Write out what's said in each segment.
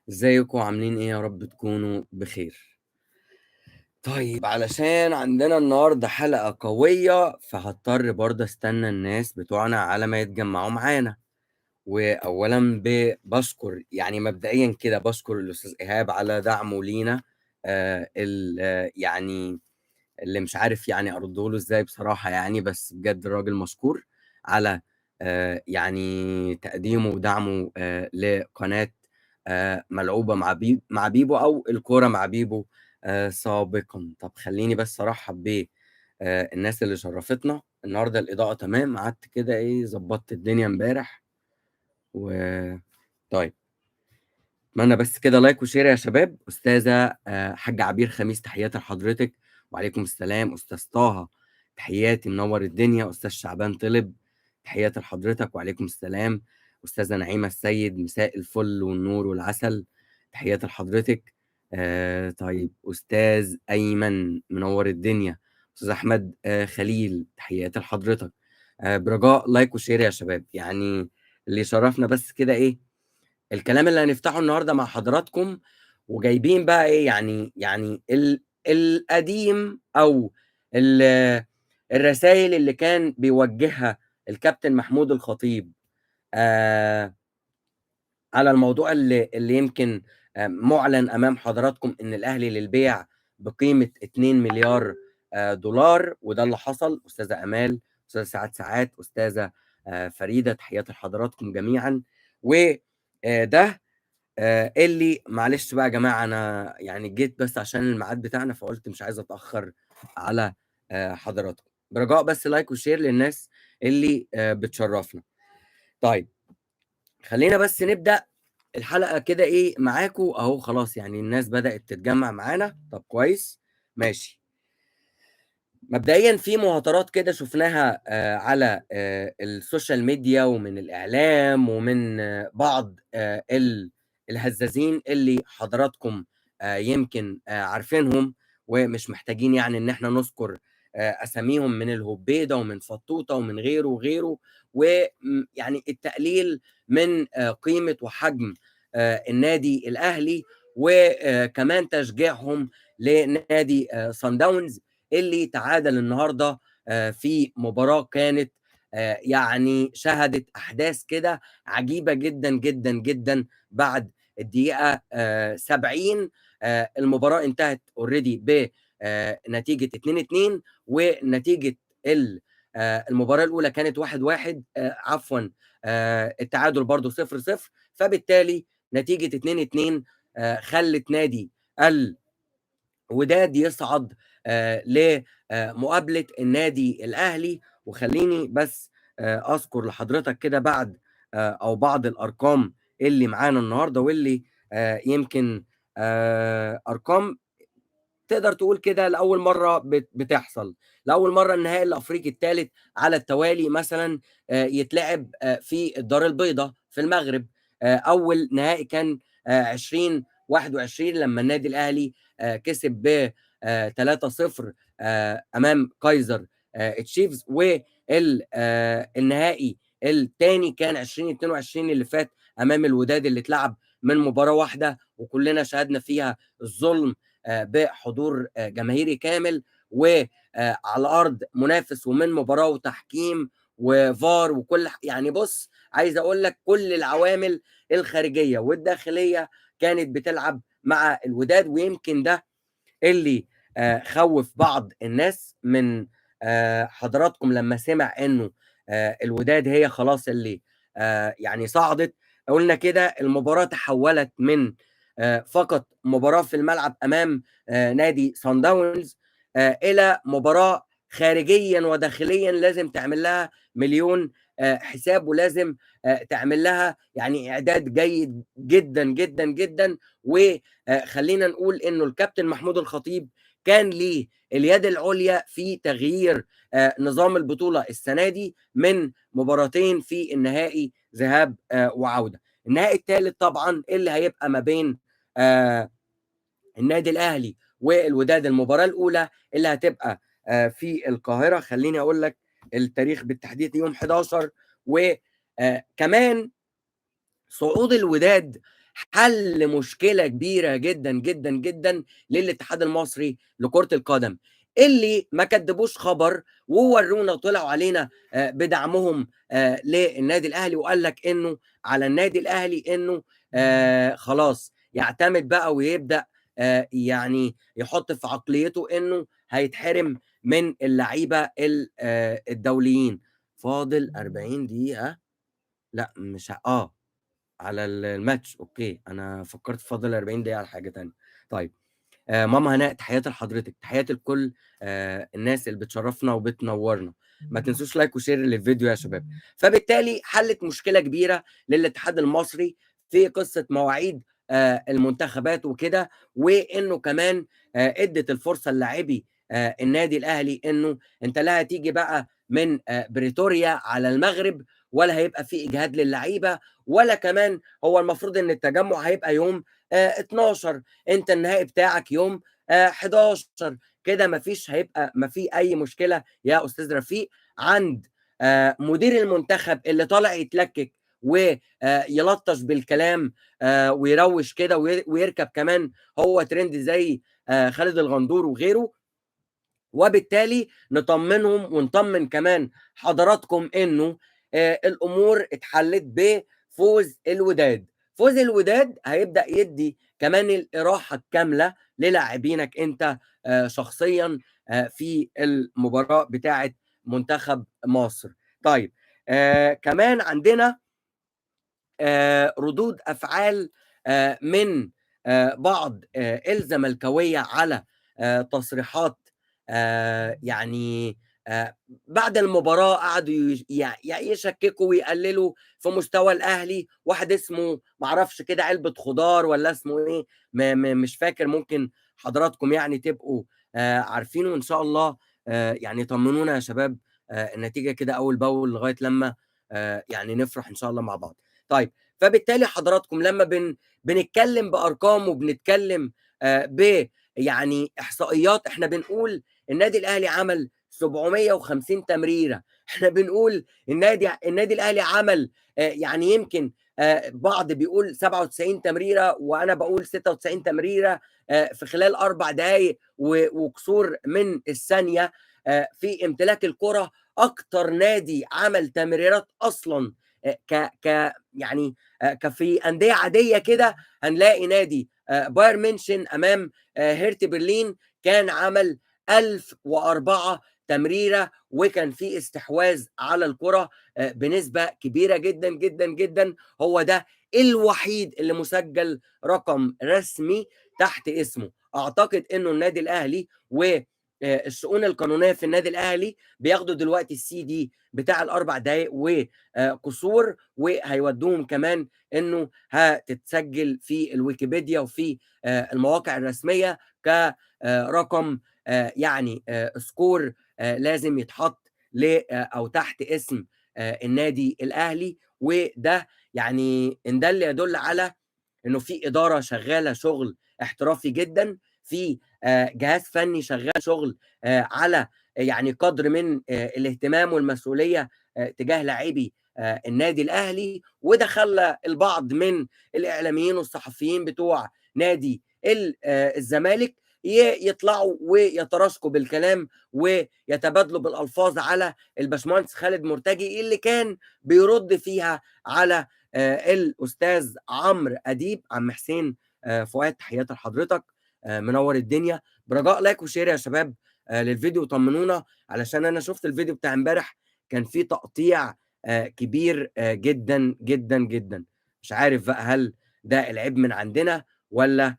ازيكم عاملين ايه؟ يا رب تكونوا بخير. طيب علشان عندنا النهارده حلقة قوية فهضطر برضه استنى الناس بتوعنا على ما يتجمعوا معانا. واولا بشكر يعني مبدئيا كده بشكر الاستاذ ايهاب على دعمه لينا، يعني اللي مش عارف يعني ارده له ازاي بصراحة يعني، بس بجد الراجل مشكور على يعني تقديمه ودعمه لقناة ملعوبة مع بيبو أو الكورة مع بيبو سابقا. طب خليني بس أرحب ب الناس اللي شرفتنا النهاردة. الإضاءة تمام، قعدت كده إيه ظبطت الدنيا امبارح و طيب اتمنى بس كده like و share يا شباب. أستاذة حاج عبير خميس تحياتي لحضرتك. وعليكم السلام. أستاذ طه تحياتي، منور الدنيا. أستاذ شعبان طلب تحياتي لحضرتك. وعليكم السلام. أستاذة نعيمة السيد مساء الفل والنور والعسل، تحياتي لحضرتك. طيب أستاذ أيمن منور الدنيا. أستاذ أحمد خليل تحياتي لحضرتك. برجاء like و share يا شباب، يعني اللي شرفنا بس كده إيه الكلام اللي هنفتحه النهارده مع حضراتكم، وجايبين بقى إيه يعني القديم أو الرسائل اللي كان بيوجهها الكابتن محمود الخطيب على الموضوع اللي يمكن معلن أمام حضراتكم إن الأهلي للبيع بقيمة 2 مليار دولار، وده اللي حصل. أستاذة أمال، أستاذة سعاد ساعات، أستاذة فريدة، تحياتي لحضراتكم جميعا. و ده اللي معلش بقى يا جماعة أنا يعني جيت بس عشان الميعاد بتاعنا فقلت مش عايز أتأخر على حضراتكم. برجاء بس like و share للناس اللي بتشرفنا. طيب خلينا بس نبدأ الحلقة كده إيه معاكم أهو، خلاص يعني الناس بدأت تتجمع معانا. طب كويس ماشي. مبدئيا في مهاترات كده شفناها على ال social media ومن الإعلام ومن بعض الهزازين اللي حضراتكم يمكن عارفينهم ومش محتاجين يعني إن احنا نذكر أساميهم، من الهبيدة ومن فطوطة ومن غيره وغيره، ويعني التقليل من قيمة وحجم النادي الأهلي، وكمان تشجيعهم لنادي صن داونز اللي تعادل النهارده في مباراة كانت يعني شهدت أحداث كده عجيبة جدا جدا جدا. بعد الدقيقة 70 المباراة انتهت اوريدي ب نتيجة 2-2، ونتيجة المباراة الأولى كانت 1-1، عفوا، التعادل برضو 0-0، فبالتالي نتيجة 2-2، خلت نادي الوداد يصعد لمقابلة النادي الأهلي. وخليني بس أذكر لحضرتك كده بعد أو بعض الأرقام اللي معانا النهاردة، واللي يمكن أرقام تقدر تقول كده لأول مرة بتحصل، لأول مرة النهائي الأفريقي الثالث على التوالي مثلا، يتلعب في الدار البيضاء في المغرب. أول نهائي كان 2021 لما النادي الأهلي كسب ب 3-0، أمام كايزر تشيفز. النهائي الثاني كان 2022 اللي فات أمام الوداد، اللي اتلعب من مباراة واحدة وكلنا شاهدنا فيها الظلم بحضور جماهيري كامل و على أرض منافس، ومن مباراة وتحكيم وفار وكل يعني بص عايز أقول لك كل العوامل الخارجية والداخلية كانت بتلعب مع الوداد. ويمكن ده اللي خوف بعض الناس من حضراتكم لما سمع إنه الوداد هي خلاص اللي يعني صعدت. قلنا كده المباراة تحولت من فقط مباراة في الملعب أمام نادي صن داونز إلى مباراة خارجيا وداخليا لازم تعمل لها مليون حساب، ولازم تعمل لها إعداد جيد جدا جدا جدا. وخلينا نقول إنه الكابتن محمود الخطيب كان ليه اليد العليا في تغيير نظام البطولة السنة دي من مباراتين في النهائي ذهاب وعودة. النهائي الثالث طبعا اللي هيبقى ما بين النادي الأهلي والوداد، المباراة الأولى اللي هتبقى في القاهرة، خليني أقول لك التاريخ بالتحديد يوم 11. وكمان صعود الوداد حل مشكلة كبيرة جدًا، جدًا، جدًا للاتحاد المصري لكرة القدم، اللي ما كدبوش خبر وورونا وطلعوا علينا بدعمهم للنادي الأهلي، وقال لك إنه على النادي الأهلي إنه خلاص يعتمد بقى ويبدأ يعني يحط في عقليته إنه هيتحرم من اللعيبة الدوليين. فاضل 40 دقيقة، لأ مش على الماتش، okay، أنا فكرت فاضل 40 دقيقة على حاجة تانية. طيب ماما هناء، تحياتي لحضرتك، تحياتي لكل الناس اللي بتشرفنا وبتنورنا. ما تنسوش like و share للفيديو يا شباب. فبالتالي حلت مشكلة كبيرة للاتحاد المصري في قصة مواعيد المنتخبات وكده، وإنه كمان ادت الفرصة للاعبي النادي الأهلي إنه أنت لا هتيجي بقى من بريتوريا على المغرب، ولا هيبقى في إجهاد للعيبة، ولا كمان هو المفروض إن التجمع هيبقى يوم 12، أنت النهائي بتاعك يوم 11، كده مفيش، هيبقى ما في أي مشكلة يا أستاذ رفيق عند مدير المنتخب اللي طالع يتلكك ويلطش بالكلام ويروش كده ويركب كمان هو ترند زي خالد الغندور وغيره. وبالتالي نطمنهم ونطمن كمان حضراتكم إنه الأمور اتحلت بفوز الوداد. فوز الوداد هيبدأ يدي كمان الإراحة الكاملة للاعبينك أنت شخصياً في المباراة بتاعة منتخب مصر. كمان عندنا ردود أفعال من بعض الزملكاوية على تصريحات بعد المباراة قعدوا يشككوا ويقللوا في مستوى الأهلي. واحد اسمه معرفش كده علبة خضار ولا اسمه إيه، مش فاكر، ممكن حضراتكم تبقوا عارفينه. وإن شاء الله طمنونا يا شباب النتيجة كده أول بأول لغاية لما نفرح إن شاء الله مع بعض. فبالتالي حضراتكم لما بنتكلم بأرقام وبنتكلم ب إحصائيات، إحنا بنقول النادي الأهلي عمل 750 تمريرة، إحنا بنقول النادي الأهلي عمل يمكن بعض بيقول 97 تمريرة وأنا بقول 96 تمريرة في خلال 4 دقايق وكسور من الثانية في امتلاك الكرة. أكتر نادي عمل تمريرات أصلاً، كفي أندية عادية كده، هنلاقي نادي بايرن ميونشن أمام هيرت برلين كان عمل 1004 تمريرة، وكان في استحواذ على الكرة بنسبة كبيرة جدا جدا جدا. هو ده الوحيد اللي مسجل رقم رسمي تحت اسمه. أعتقد إنه النادي الأهلي و الشؤون القانونية في النادي الأهلي بياخدوا دلوقتي السي دي بتاع الأربع دقايق وقصور، وهيودوهم كمان إنه هتتسجل في الويكيبيديا وفي المواقع الرسمية كرقم سكور لازم يتحط أو تحت اسم النادي الأهلي. وده إن ده اللي يدل على إنه في إدارة شغالة شغل احترافي جداً، في جهاز فني شغال شغل على قدر من الاهتمام والمسؤولية تجاه لاعبي النادي الأهلي. وده خلى البعض من الإعلاميين والصحفيين بتوع نادي الزمالك يطلعوا ويتراشقوا بالكلام ويتبادلوا بالألفاظ على الباشمهندس خالد مرتجي اللي كان بيرد فيها على الأستاذ عمرو أديب. عم حسين فؤاد، تحياتي لحضرتك، منور الدنيا. برجاء like و share يا شباب للفيديو، وطمنونا علشان أنا شفت الفيديو بتاع امبارح كان فيه تقطيع كبير جدا جدا جدا. مش عارف بقى هل ده العيب من عندنا ولا.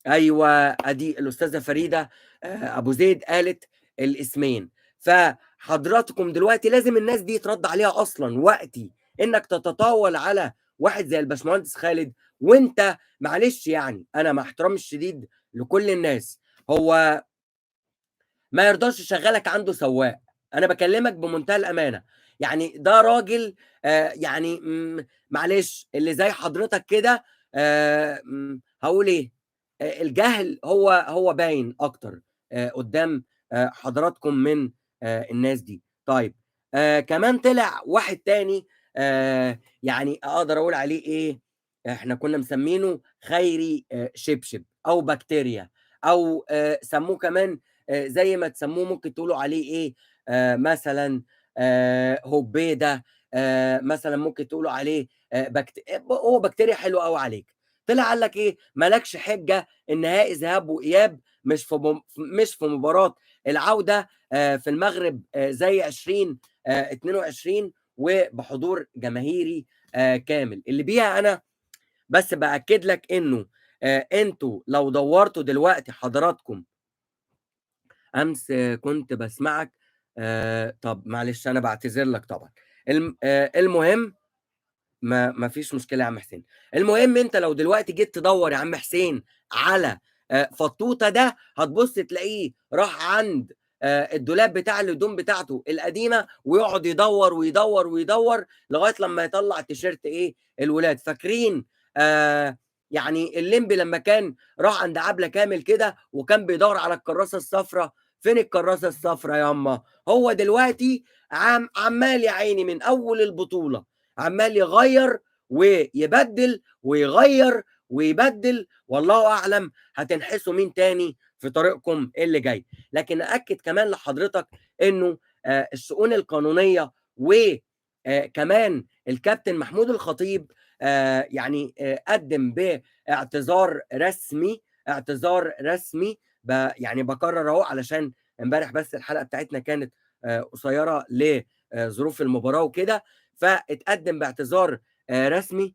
أيوة، أدي الأستاذة فريدة أبو زيد قالت الاسمين. فحضراتكم دلوقتي لازم الناس دي ترد عليها أصلا وقتي، إنك تتطاول على واحد زي الباشمهندس خالد وإنت معلش، أنا مع احترامي الشديد لكل الناس، هو ما يرضاش يشغلك عنده سواق. أنا بكلمك بمنتهى الأمانة، ده راجل معلش اللي زي حضرتك كده، هقول إيه، الجهل هو باين أكتر قدام حضراتكم من الناس دي. كمان طلع واحد تاني، أقدر أقول عليه إيه، إحنا كنا مسمينه خيري شبشب أو بكتيريا، أو سموه كمان زي ما تسموه، ممكن تقولوا عليه إيه، مثلًا هبيدة، مثلًا ممكن تقولوا عليه بكت هو بكتيريا حلو أوي عليك. طلع قال لك إيه، ما لكش حجة النهائي ذهاب وإياب، مش في مباراة العودة في المغرب زي عشرين، اتنين وعشرين وبحضور جماهيري كامل. اللي بيها أنا بس بأكد لك إنه أنتوا لو دورتوا دلوقتي حضراتكم، أمس كنت بسمعك، طب معلش أنا بعتذر لك طبعا. المهم ما فيش مشكلة يا عم حسين. المهم أنت لو دلوقتي جيت تدور يا عم حسين على فطوطة ده، هتبص تلاقيه راح عند الدولاب بتاع الهدوم بتاعته القديمة، ويقعد يدور ويدور ويدور لغاية لما يطلع تيشيرت إيه الولاد. فاكرين الليمبي لما كان راح عند عبلة كامل كده وكان بيدور على الكراسة الصفراء؟ فين الكراسة الصفراء ياما؟ هو دلوقتي عمال يا عيني من أول البطولة عمال يغير ويبدل ويغير ويبدل، والله أعلم هتنحسوا مين تاني في طريقكم اللي جاي. لكن أكد كمان لحضرتك إنه الشؤون القانونية و كمان الكابتن محمود الخطيب قدم باعتذار رسمي، اعتذار رسمي، بكرر أهو علشان امبارح بس الحلقة بتاعتنا كانت قصيرة لظروف المباراة وكده، فاتقدم باعتذار رسمي.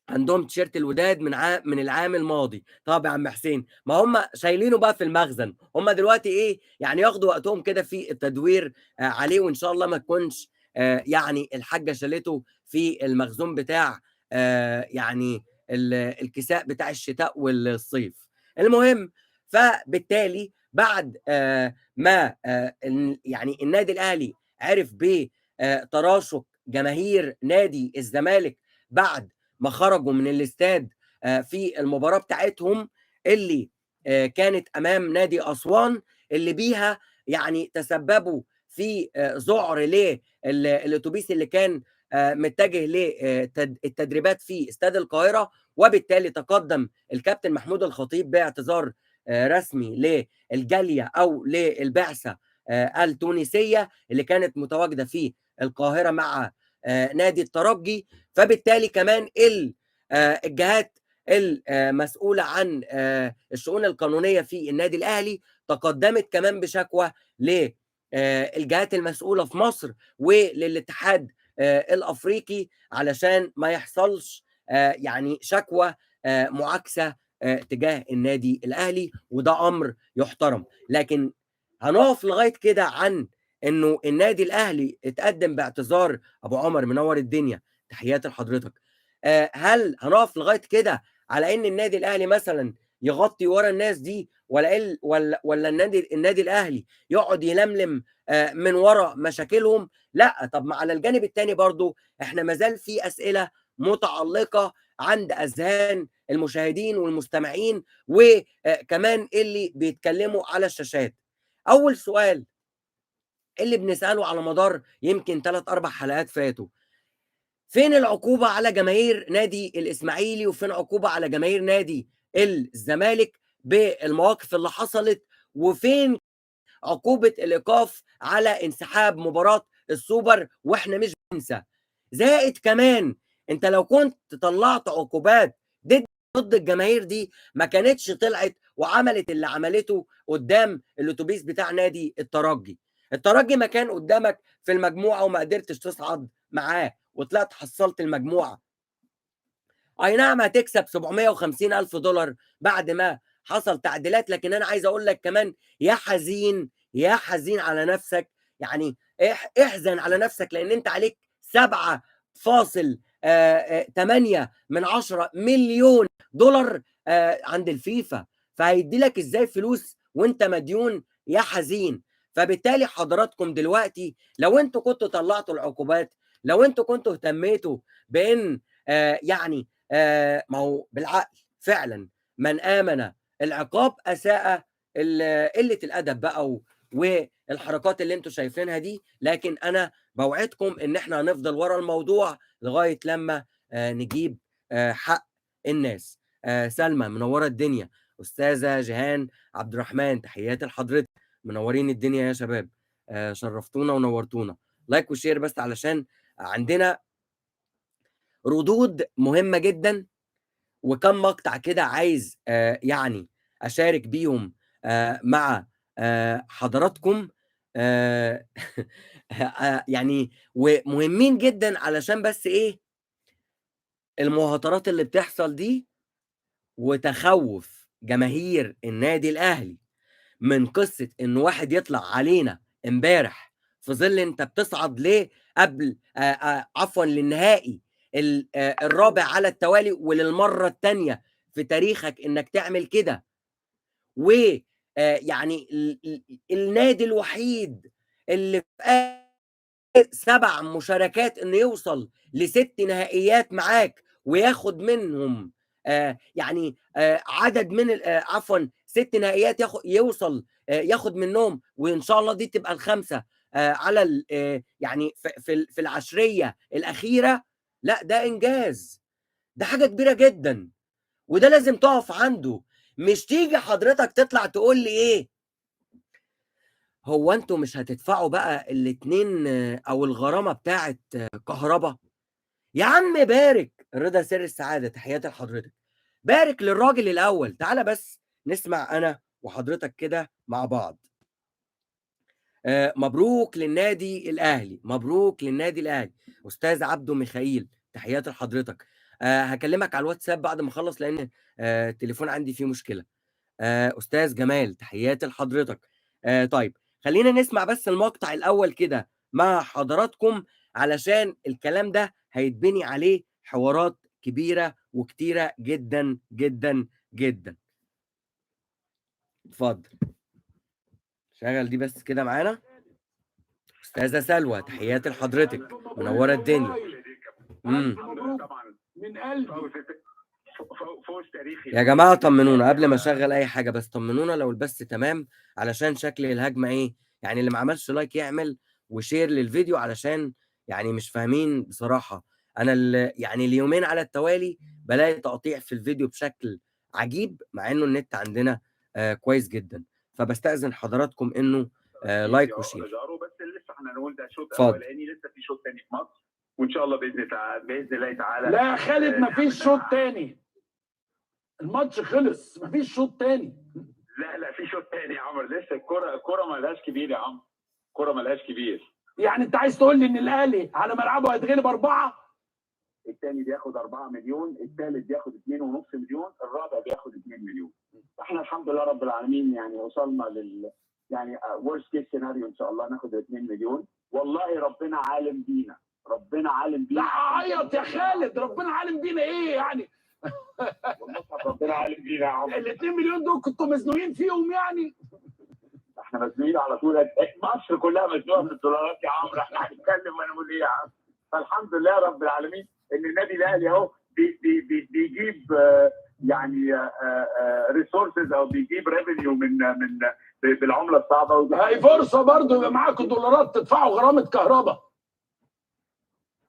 عندهم تيشيرت الوداد من العام الماضي. طب يا عم حسين، ما هم شايلينه بقى في المخزن، هم دلوقتي ايه يعني ياخدوا وقتهم كده في التدوير عليه، وان شاء الله ما تكونش الحاجه شالته في المخزون بتاع الكساء بتاع الشتاء والصيف. المهم فبالتالي بعد ما النادي الاهلي عرف ب تراشق جماهير نادي الزمالك بعد ما خرجوا من الاستاد في المباراة بتاعتهم اللي كانت أمام نادي أسوان، اللي بيها تسببوا في ذعر للأتوبيس اللي كان متجه للتدريبات في استاد القاهرة، وبالتالي تقدم الكابتن محمود الخطيب باعتذار رسمي للجالية أو للبعثة التونسية اللي كانت متواجدة في القاهرة مع نادي الترجي. فبالتالي كمان الجهات المسؤولة عن الشؤون القانونية في النادي الأهلي تقدمت كمان بشكوى ل الجهات المسؤولة في مصر وللاتحاد الأفريقي علشان ما يحصلش شكوى معاكسة تجاه النادي الأهلي، وده أمر يحترم. لكن هنقف لغاية كده عن إنه النادي الأهلي اتقدم باعتذار. أبو عمر منور الدنيا، تحياتي لحضرتك. هل هنقف لغاية كده على إن النادي الأهلي مثلاً يغطي ورا الناس دي، ولا النادي الأهلي يقعد يلملم من ورا مشاكلهم؟ لا. طب ما على الجانب التاني برضو احنا ما زال في أسئلة متعلقة عند أذهان المشاهدين والمستمعين وكمان اللي بيتكلموا على الشاشات. أول سؤال اللي بنسأله على مدار يمكن 3-4 حلقات فاتوا، فين العقوبة على جماهير نادي الإسماعيلي وفين عقوبة على جماهير نادي الزمالك بالمواقف اللي حصلت، وفين عقوبة الإيقاف على انسحاب مباراة السوبر وإحنا مش بننسى؟ زائد كمان أنت لو كنت طلعت عقوبات ضد الجماهير دي ما كانتش طلعت وعملت اللي عملته قدام الأتوبيس بتاع نادي الترجي. الترجي ما كان قدامك في المجموعة وما قدرتش تصعد معاه وطلعت حصلت المجموعة. أي نعم هتكسب سبعمية وخمسين ألف دولار بعد ما حصل تعديلات، لكن أنا عايز أقول لك كمان يا حزين، يا حزين على نفسك، احزن على نفسك، لأن أنت عليك سبعة فاصل، تمانية من عشرة مليون دولار عند الفيفا، فهيدي لك إزاي فلوس وأنت مديون يا حزين؟ فبالتالي حضراتكم دلوقتي لو أنتوا كنتوا طلعتوا العقوبات، لو أنتوا كنتوا اهتميتوا بإن، ما هو بالعقل فعلا من آمن العقاب أساء قلة الأدب بقى والحركات اللي انتوا شايفينها دي. لكن أنا بوعدكم إن إحنا هنفضل ورا الموضوع لغاية لما نجيب حق الناس. سلمى منورة الدنيا، استاذه جيهان عبد الرحمن تحياتي لحضرتك، منورين الدنيا يا شباب، شرفتونا ونورتونا. like و share بس علشان عندنا ردود مهمة جدا وكم مقطع كده عايز يعني اشارك بيهم مع حضراتكم، يعني ومهمين جدا علشان بس ايه المهاترات اللي بتحصل دي وتخوف جماهير النادي الاهلي من قصة ان واحد يطلع علينا امبارح في ظل انت بتصعد ليه قبل عفوا للنهائي الرابع على التوالي وللمره الثانية في تاريخك انك تعمل كده، و يعني النادي الوحيد اللي في 7 مشاركات انه يوصل ل6 نهائيات معاك وياخد منهم يعني عدد من عفوا 6 نهائيات يوصل ياخد منهم، وان شاء الله دي تبقى ال5 على يعني في العشريه الاخيرة. لا ده انجاز، ده حاجة كبيرة جدا، وده لازم تقف عنده. مش تيجي حضرتك تطلع تقول لي ايه هو انتوا مش هتدفعوا بقى الاتنين او الغرامة بتاعه كهرباء؟ يا عم بارك. رضا سر السعادة تحياتي لحضرتك، بارك للراجل الاول. تعالى بس نسمع انا وحضرتك كده مع بعض. مبروك للنادي الاهلي، مبروك للنادي الاهلي. استاذ عبده ميخائيل تحياتي لحضرتك. هكلمك على الواتساب بعد ما اخلص لان التليفون عندي فيه مشكلة. استاذ جمال تحياتي لحضرتك. طيب خلينا نسمع بس المقطع الاول كده مع حضراتكم علشان الكلام ده هيتبني عليه حوارات كبيرة وكتيره جدا جدا جدا. اتفضل شغل دي بس كده معانا. استاذه سلوى تحياتي لحضرتك، منورة الدنيا. مبروك من قلبي. فوز تاريخي يا جماعة. طمنونا قبل ما اشغل اي حاجة، بس طمنونا لو البث تمام علشان شكل الهجمة ايه. يعني اللي ما عملش like يعمل و share للفيديو علشان يعني مش فاهمين بصراحة. انا يعني اليومين على التوالي بلاقي تقطيع في الفيديو بشكل عجيب مع انه النت عندنا كويس جدا، فبستأذن حضراتكم انه like و share. بس لسه احنا نقول ده شوط اولاني، لسه في شوط ثاني في مصر وان شاء الله باذن الله تعالى. لا يا خالد مفيش شوط ثاني، الماتش خلص مفيش شوط ثاني. لا في شوط ثاني يا عمر، لسه الكورة مالهاش كبير يا عمر، الكورة مالهاش كبير. يعني انت عايز تقول لي ان الاهلي على ملعبه هيتغلب 4؟ الثاني بياخد 4 مليون، الثالث بياخد 2.5 مليون، الرابع بياخد 2 مليون. احنا الحمد لله رب العالمين يعني وصلنا لل يعني worst case scenario ان شاء الله ناخد 2 مليون. والله ربنا عالم بينا، ربنا عالم بينا. لا عيط يا خالد، ربنا عالم بينا ايه يعني؟ ربنا عالم بينا يا عم. ال 2 مليون دول كنتوا مزنوقين فيهم يعني؟ احنا مزنوقين على طول، مصر كلها مزنوقه في الدولارات يا عمرو، احنا هنتكلم ونقول ايه يا عم؟ فالحمد لله رب العالمين ان النادي الاهلي اهو بي بي بي بيجيب يعني resources او بيجيب revenue من بالعملة الصعبة. هي فرصة برضه يبقى معاكم دولارات تدفعوا غرامة كهرباء.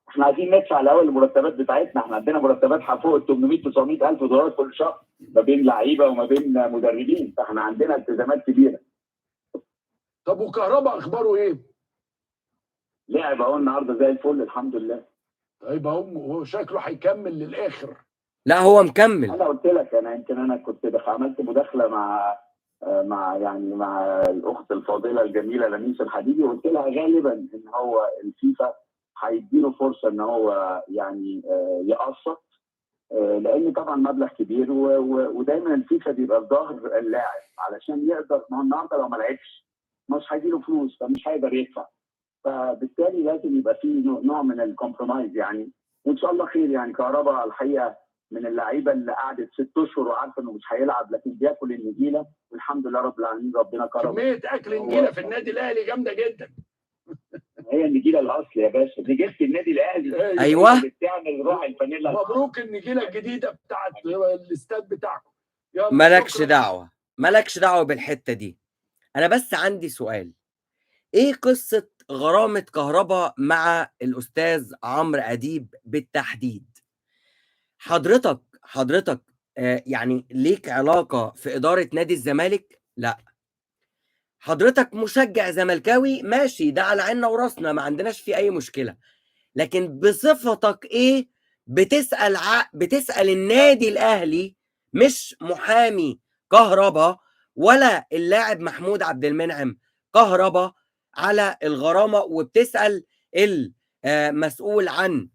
احنا عايزين ندفع الاول المرتبات بتاعتنا، احنا عندنا مرتبات فوق ال 800 900 الف دولار كل شهر ما بين لعيبة وما بين مدربين، فاحنا عندنا التزامات كبيرة. طب وكهرباء اخباره ايه؟ لعب اهو النهارده زي الفل الحمد لله. طيب اهو شكله هيكمل للاخر. لا هو مكمل. انا قلت لك انا يمكن انا كنت عملت مداخله مع يعني مع الاخت الفاضلة الجميلة لميس الحديدي، وقلت لها غالبا ان هو الفيفا هيديله فرصة ان هو يعني يقسط، لان طبعا مبلغ كبير، ودايما الفيفا بيبقى في ظهر اللاعب علشان يقدر. ما هو النهارده لو ما لعبش مش هيجيله فلوس، فمش هيقدر يدفع، فبالتالي لازم يبقى في نوع من ال compromise يعني، وان شاء الله خير. يعني كهربا الحقيقة من اللعيبة اللي قعدت 6 اشهر وعارفه انه مش هيلعب، لكن بياكل النجيله والحمد لله رب العالمين ربنا كرمه. كمية اكل نجيله في النادي الاهلي جامدة جدا. هي النجيله الاصل يا باشا، نجيله النادي الاهلي. ايوه بتعمل روح الفانيلا. مبروك النجيله الجديدة بتاعت الاستاد بتاعكم. مالكش دعوه، مالكش دعوه بالحتة دي. انا بس عندي سؤال، ايه قصة غرامة كهرباء مع الاستاذ عمرو اديب بالتحديد؟ حضرتك يعني ليك علاقة في إدارة نادي الزمالك؟ لأ. حضرتك مشجع زملكاوي، ماشي، ده على عيننا وراسنا، ما عندناش فيه أي مشكلة، لكن بصفتك إيه بتسأل النادي الأهلي، مش محامي كهربا ولا اللاعب محمود عبد المنعم كهربا على الغرامة، وبتسأل المسؤول عن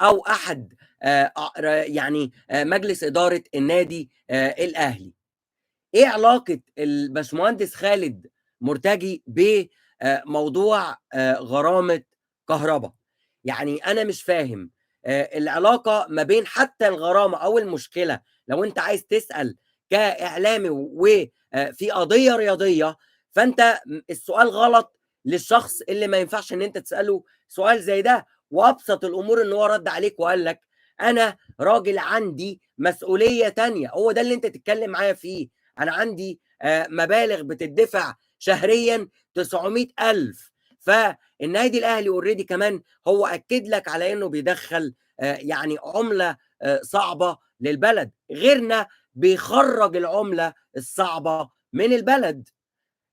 أو أحد يعني مجلس إدارة النادي الأهلي. إيه علاقة الباشمهندس خالد مرتجي بموضوع غرامة كهربا؟ يعني أنا مش فاهم العلاقة ما بين حتى الغرامة أو المشكلة. لو أنت عايز تسأل كإعلامي وفي قضية رياضية، فأنت السؤال غلط للشخص اللي ما ينفعش إن أنت تسأله سؤال زي ده. وأبسط الأمور إن هو رد عليك وقال لك أنا راجل عندي مسؤولية تانية، هو ده اللي أنت تتكلم معايا فيه. أنا عندي مبالغ بتدفع شهرياً 900,000، فالنادي الأهلي اوريدي كمان هو أكد لك على إنه بيدخل يعني عملة صعبة للبلد، غيرنا بيخرج العملة الصعبة من البلد.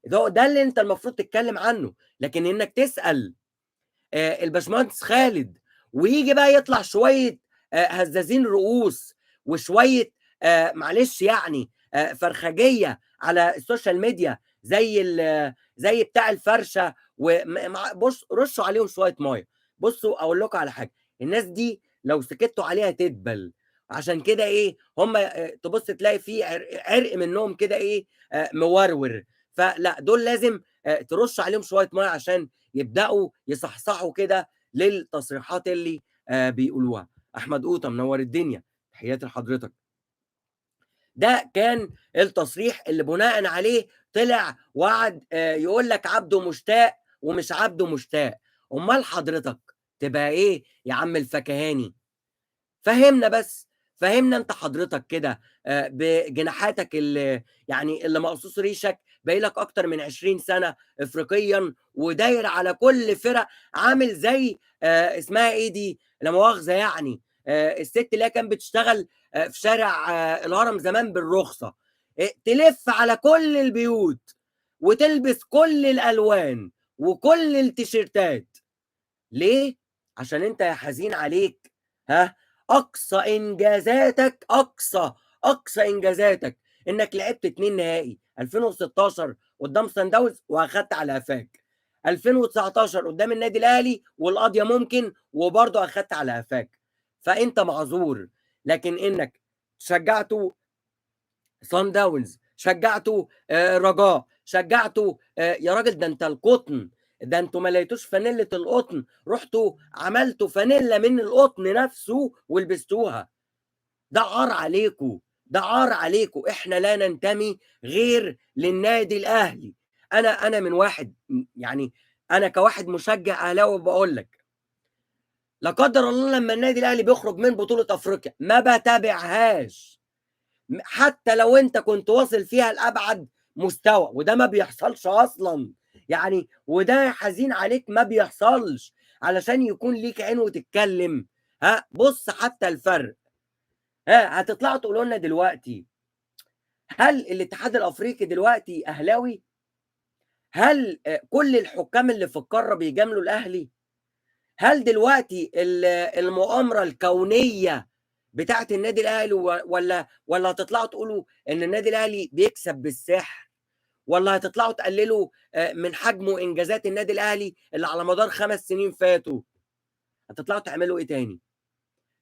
ده اللي أنت المفروض تتكلم عنه. لكن إنك تسأل الباشمهندس خالد ويجي بقى يطلع شوية هزازين رؤوس وشوية معلش يعني فرخجية على السوشيال ميديا زي بتاع الفرشة، بص رشوا عليهم شوية مية. بصوا أقول لكم على حاجة، الناس دي لو سكتوا عليها تدبل. عشان كده إيه هم، تبص تلاقي في عرق منهم كده إيه، مورور. فلا دول لازم ترش عليهم شوية مية عشان يبدأوا يصحصحوا كده للتصريحات اللي بيقولوها. أحمد قوطة منور الدنيا، تحياتي لحضرتك. ده كان التصريح اللي بناء عليه طلع وقعد يقول لك عبده مشتاق ومش عبده مشتاق. امال حضرتك تبقى ايه يا عم الفكهاني؟ فهمنا بس، فهمنا انت حضرتك كده بجناحاتك اللي يعني اللي مقصوص ريشك باقي لك اكتر من 20 سنه افريقيا، وداير على كل فرق، عامل زي اسمها ايه دي لا مؤاخذه يعني، الست اللي هي كانت بتشتغل في شارع الهرم زمان بالرخصه، تلف على كل البيوت وتلبس كل الالوان وكل التيشيرتات. ليه؟ عشان انت يا حزين عليك، ها، اقصى انجازاتك، اقصى انجازاتك انك لعبت 2 نهائي، 2016 قدام سان داونز واخدت على قفاك، 2019 قدام النادي الاهلي والقضيه ممكن وبرضه اخدت على قفاك، فانت معذور. لكن انك شجعته سان داونز، شجعته الرجاء، شجعته يا راجل ده انت القطن، ده انتوا ما لقيتوش فانيلة القطن، رحتوا عملتوا فانيلا من القطن نفسه ولبستوها. ده عار عليكم، ده عار عليكم. احنا لا ننتمي غير للنادي الاهلي. انا من واحد يعني انا كواحد مشجع اهلاوي بقول لك لا قدر الله لما النادي الاهلي بيخرج من بطولة افريقيا ما بتابعهاش، حتى لو انت كنت واصل فيها لابعد مستوى، وده ما بيحصلش اصلا يعني، وده حزين عليك ما بيحصلش، علشان يكون ليك عين وتتكلم. ها بص حتى الفرق، ها هتطلعوا تقولوا لنا دلوقتي هل الاتحاد الافريقي دلوقتي اهلاوي؟ هل كل الحكام اللي في القاره بيجاملوا الاهلي؟ هل دلوقتي المؤامره الكونيه بتاعت النادي الاهلي ولا هتطلعوا تقولوا ان النادي الاهلي بيكسب بالسحر؟ ولا هتطلعوا تقللوا من حجم وانجازات النادي الاهلي اللي على مدار 5 سنين فاتوا؟ هتطلعوا تعملوا ايه تاني؟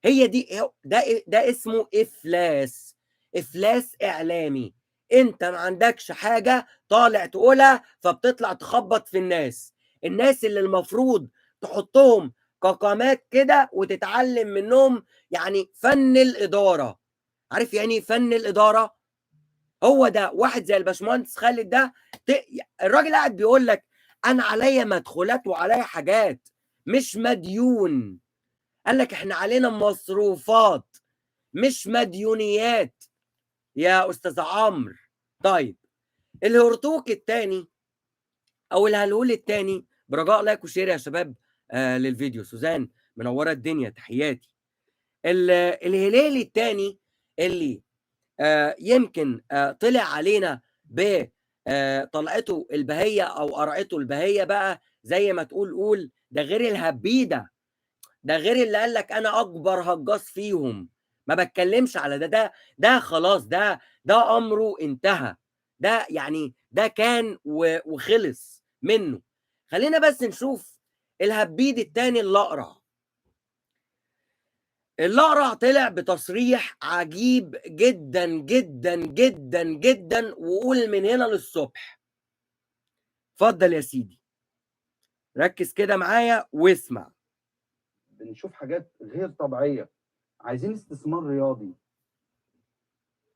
هي دي، ده اسمه افلاس، افلاس اعلامي. انت ما عندكش حاجه طالع تقولها، فبتطلع تخبط في الناس، الناس اللي المفروض تحطهم كقامات كده وتتعلم منهم يعني فن الاداره. عارف يعني فن الاداره؟ هو ده. واحد زي الباشمهندس خالد ده، الراجل قاعد بيقول لك انا عليا مدخولات وعليا حاجات، مش مديون. قال لك احنا علينا مصروفات مش مديونيات يا استاذ عمرو. طيب الهرتوك الثاني او الهلول الثاني، برجاء like و share يا شباب للفيديو. سوزان منوره الدنيا، تحياتي. الهلالي الثاني اللي يمكن طلع علينا ب طلعته البهية او قرعته البهية بقى زي ما تقول قول، ده غير الهبيده، ده غير اللي قال لك انا اكبر هجاص فيهم. ما بتكلمش على ده، ده خلاص، ده امره انتهى، ده يعني ده كان وخلص منه. خلينا بس نشوف الهبيد التاني الاقرع. الاقرع طلع بتصريح عجيب جدا جدا جدا جدا، وقول من هنا للصبح. اتفضل يا سيدي، ركز كده معايا واسمع. بنشوف حاجات غير طبيعية. عايزين استثمار رياضي،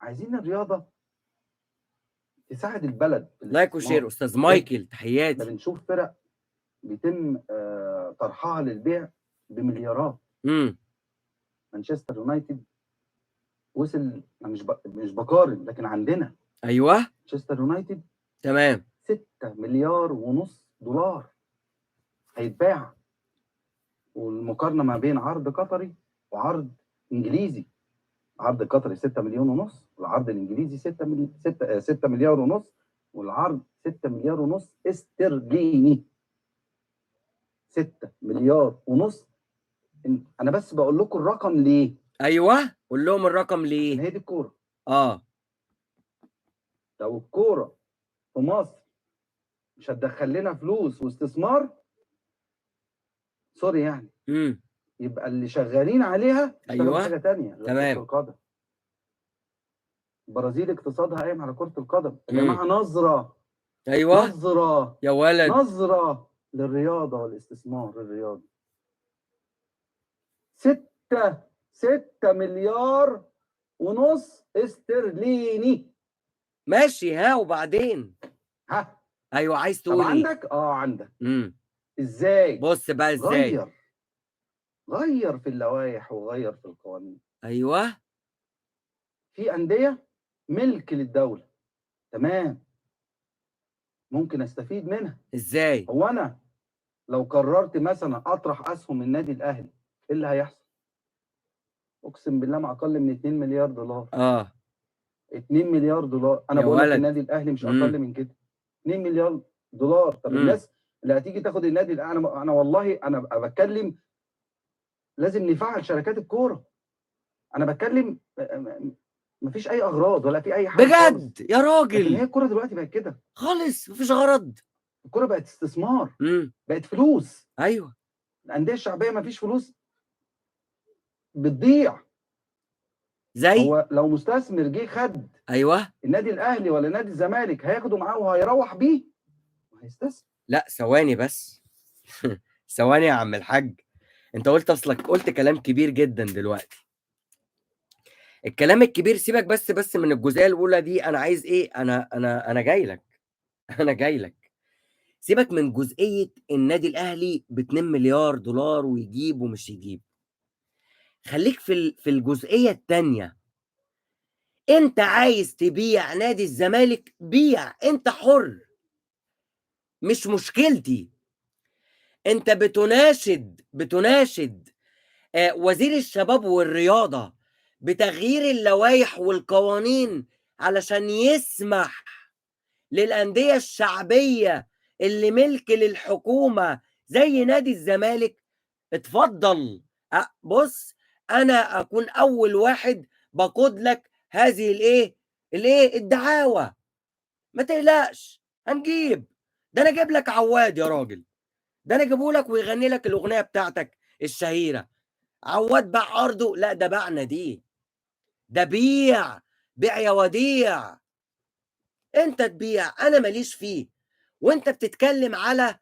عايزين الرياضة تساعد البلد. like و share استاذ مايكل، تحياتي. بنشوف فرق بيتم طرحها للبيع بمليارات. مانشستر يونايتد وصل، انا مش بقارن، لكن عندنا ايوه مانشستر يونايتد تمام 6.5 مليار دولار هيتباع. والمقارنة ما بين عرض قطري وعرض انجليزي، عرض قطري 6.5 مليون، والعرض الانجليزي 6 مليار ونص، والعرض 6.5 مليار استرليني. 6.5 مليار. انا بس بقول لكم الرقم ليه. ايوه قول لهم الرقم ليه. هي دي الكورة. لو الكورة في مصر مش هتدخل لنا فلوس واستثمار، سوري يعني، يبقى اللي شغالين عليها ايوه حاجة ثانية. تمام. كرة القدم. البرازيل اقتصادها قايم على كرة القدم. يا جماعة نظره. ايوه نظره يا ولد، نظره للرياضة والاستثمار الرياضي. 6.5 مليار استرليني. ماشي. ها وبعدين؟ ها ايوه عايز تقول ايه؟ عندك؟ عندك. ازاي؟ بص بقى ازاي. غير في اللوائح وغير في القوانين. ايوه في اندية ملك للدولة، تمام، ممكن استفيد منها. ازاي؟ هو انا لو قررت مثلا اطرح اسهم النادي الاهلي، ايه اللي هيحصل؟ اقسم بالله ما اقل من 2 مليار دولار. 2 مليار دولار. انا بقول لك النادي الاهلي مش اقل من كده، 2 مليار دولار. طب الناس اللي هتيجي تاخد النادي الاهلي، انا والله انا بتكلم لازم نفعل شركات الكورة. انا بتكلم مفيش اي اغراض ولا في اي حاجة بجد يا راجل. لكن هي الكورة دلوقتي بقت كده خالص، مفيش غرض. الكورة بقت استثمار، بقت فلوس. ايوه الاندية الشعبية مفيش فلوس، بتضيع. زي هو لو مستثمر جه خد ايوه النادي الاهلي ولا نادي الزمالك، هياخده معاه وهيروح بيه وهيستثمر. لا ثواني بس ثواني يا عم الحاج، انت قلت اصلك قلت كلام كبير جدا دلوقتي. الكلام الكبير سيبك بس من الجزئية الاولى دي. انا عايز ايه؟ انا انا انا جاي لك انا جاي لك. سيبك من جزئية النادي الاهلي ب 2 مليار دولار ويجيب ومش يجيب. خليك في الجزئية الثانية. انت عايز تبيع نادي الزمالك، بيع، انت حر، مش مشكلتي. انت بتناشد وزير الشباب والرياضة بتغيير اللوائح والقوانين علشان يسمح للأندية الشعبية اللي ملك للحكومة زي نادي الزمالك. اتفضل، بص انا اكون اول واحد بقود لك هذه الايه الدعاوى. ما تقلقش هنجيب، ده انا اجيب لك عواد يا راجل، ده انا اجيبه لك ويغني لك الاغنية بتاعتك الشهيرة. عواد باع ارضه؟ لا ده باع ناديه، ده بيع يا وديع. انت تبيع، انا ماليش فيه. وانت بتتكلم على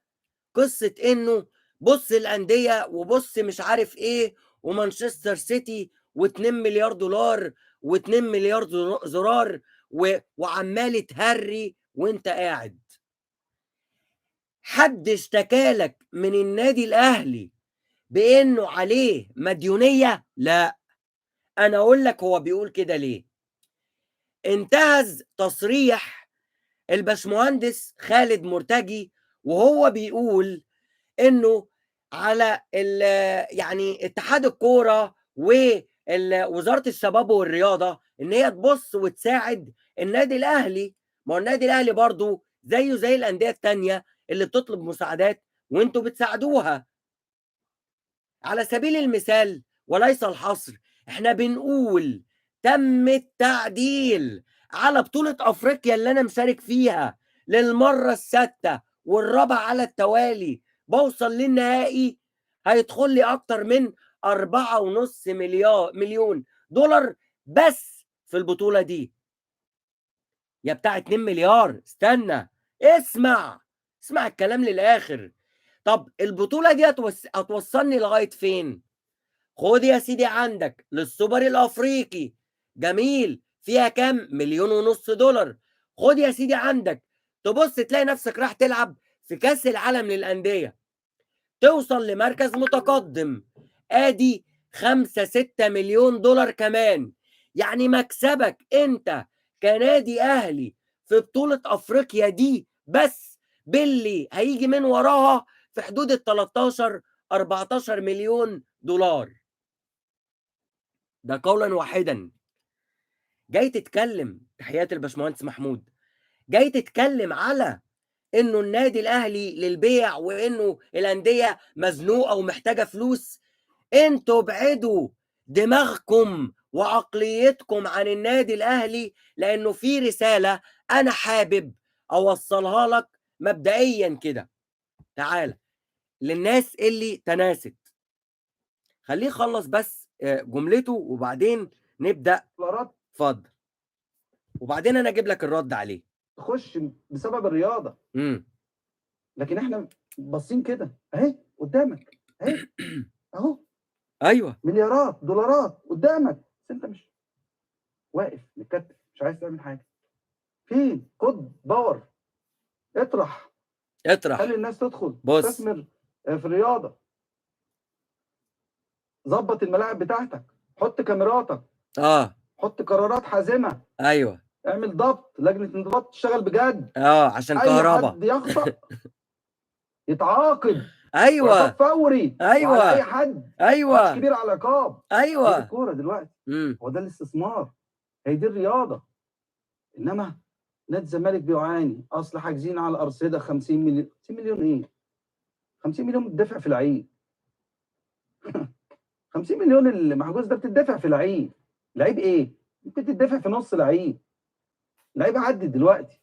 قصة انه بص الاندية وبص مش عارف ايه ومانشستر سيتي و2 مليار دولار و2 مليار زرار وعمال تهري وانت قاعد. حد اشتكالك من النادي الاهلي بانه عليه مديونية؟ لا. انا اقول لك هو بيقول كده ليه. انتهز تصريح الباشمهندس خالد مرتجي وهو بيقول انه على يعني اتحاد الكورة وزارة الشباب والرياضة ان هي تبص وتساعد النادي الاهلي. ما هو النادي الاهلي برضو زيه زي الاندية التانية اللي بتطلب مساعدات وانتوا بتساعدوها. على سبيل المثال وليس الحصر، احنا بنقول تم التعديل على بطولة افريقيا اللي انا مشارك فيها للمرة السادسة والرابعة على التوالي، بوصل للنهائي هيدخل لي اكتر من 4.5 مليون دولار بس في البطولة دي. يا بتاع 2 مليار، استنى اسمع اسمع الكلام للآخر. طب البطولة دي هتوصلني لغاية فين؟ خد يا سيدي عندك للسوبر الأفريقي، جميل، فيها كام؟ 1.5 مليون دولار. خد يا سيدي عندك، تبص تلاقي نفسك راح تلعب في كأس العالم للأندية، توصل لمركز متقدم، ادي 5-6 مليون دولار كمان. يعني مكسبك انت كنادي اهلي في بطولة افريقيا دي بس باللي هيجي من وراها في حدود ال 13-14 مليون دولار. ده قولا واحدا. جاي تتكلم، تحياتي الباشمهندس محمود، جاي تتكلم على انه النادي الاهلي للبيع وانه الاندية مزنوقه ومحتاجة فلوس. انتوا ابعدوا دماغكم وعقليتكم عن النادي الاهلي، لانه في رسالة انا حابب اوصلها لك مبدئيا كده. تعالى للناس اللي تناست، خليه يخلص بس جملته وبعدين نبدا. اتفضل، وبعدين انا اجيب لك الرد عليه. تخش بسبب الرياضة. لكن احنا باصين كده اهي قدامك اهي اهو، ايوه، مليارات دولارات قدامك، بس انت مش واقف متكتف، مش عايز تعمل حاجة. فين؟ خد power، اطرح اطرح، خلي الناس تدخل، بص، استثمر في الرياضة، ظبط الملاعب بتاعتك، حط كاميراتك، حط قرارات حازمة، ايوه، اعمل ضبط، لجنة انضباط تشتغل بجد، عشان كهرباء، اي حد يخطأ يتعاقب، ايوه، فوري، ايوه، اي حد، ايوه، كبير على العقاب، ايوه. الكورة دلوقتي هو ده الاستثمار، هي دي الرياضة. انما نادي الزمالك بيعاني، اصل حاجزين على الارصده 50 مليون. 50 مليون ايه؟ 50 مليون بتدفع في لعيب. 50 مليون اللي محجوز ده بتدفع في لعيب. لعيب ايه؟ ممكن تدفع في نص لعيب. لعيب عدي دلوقتي.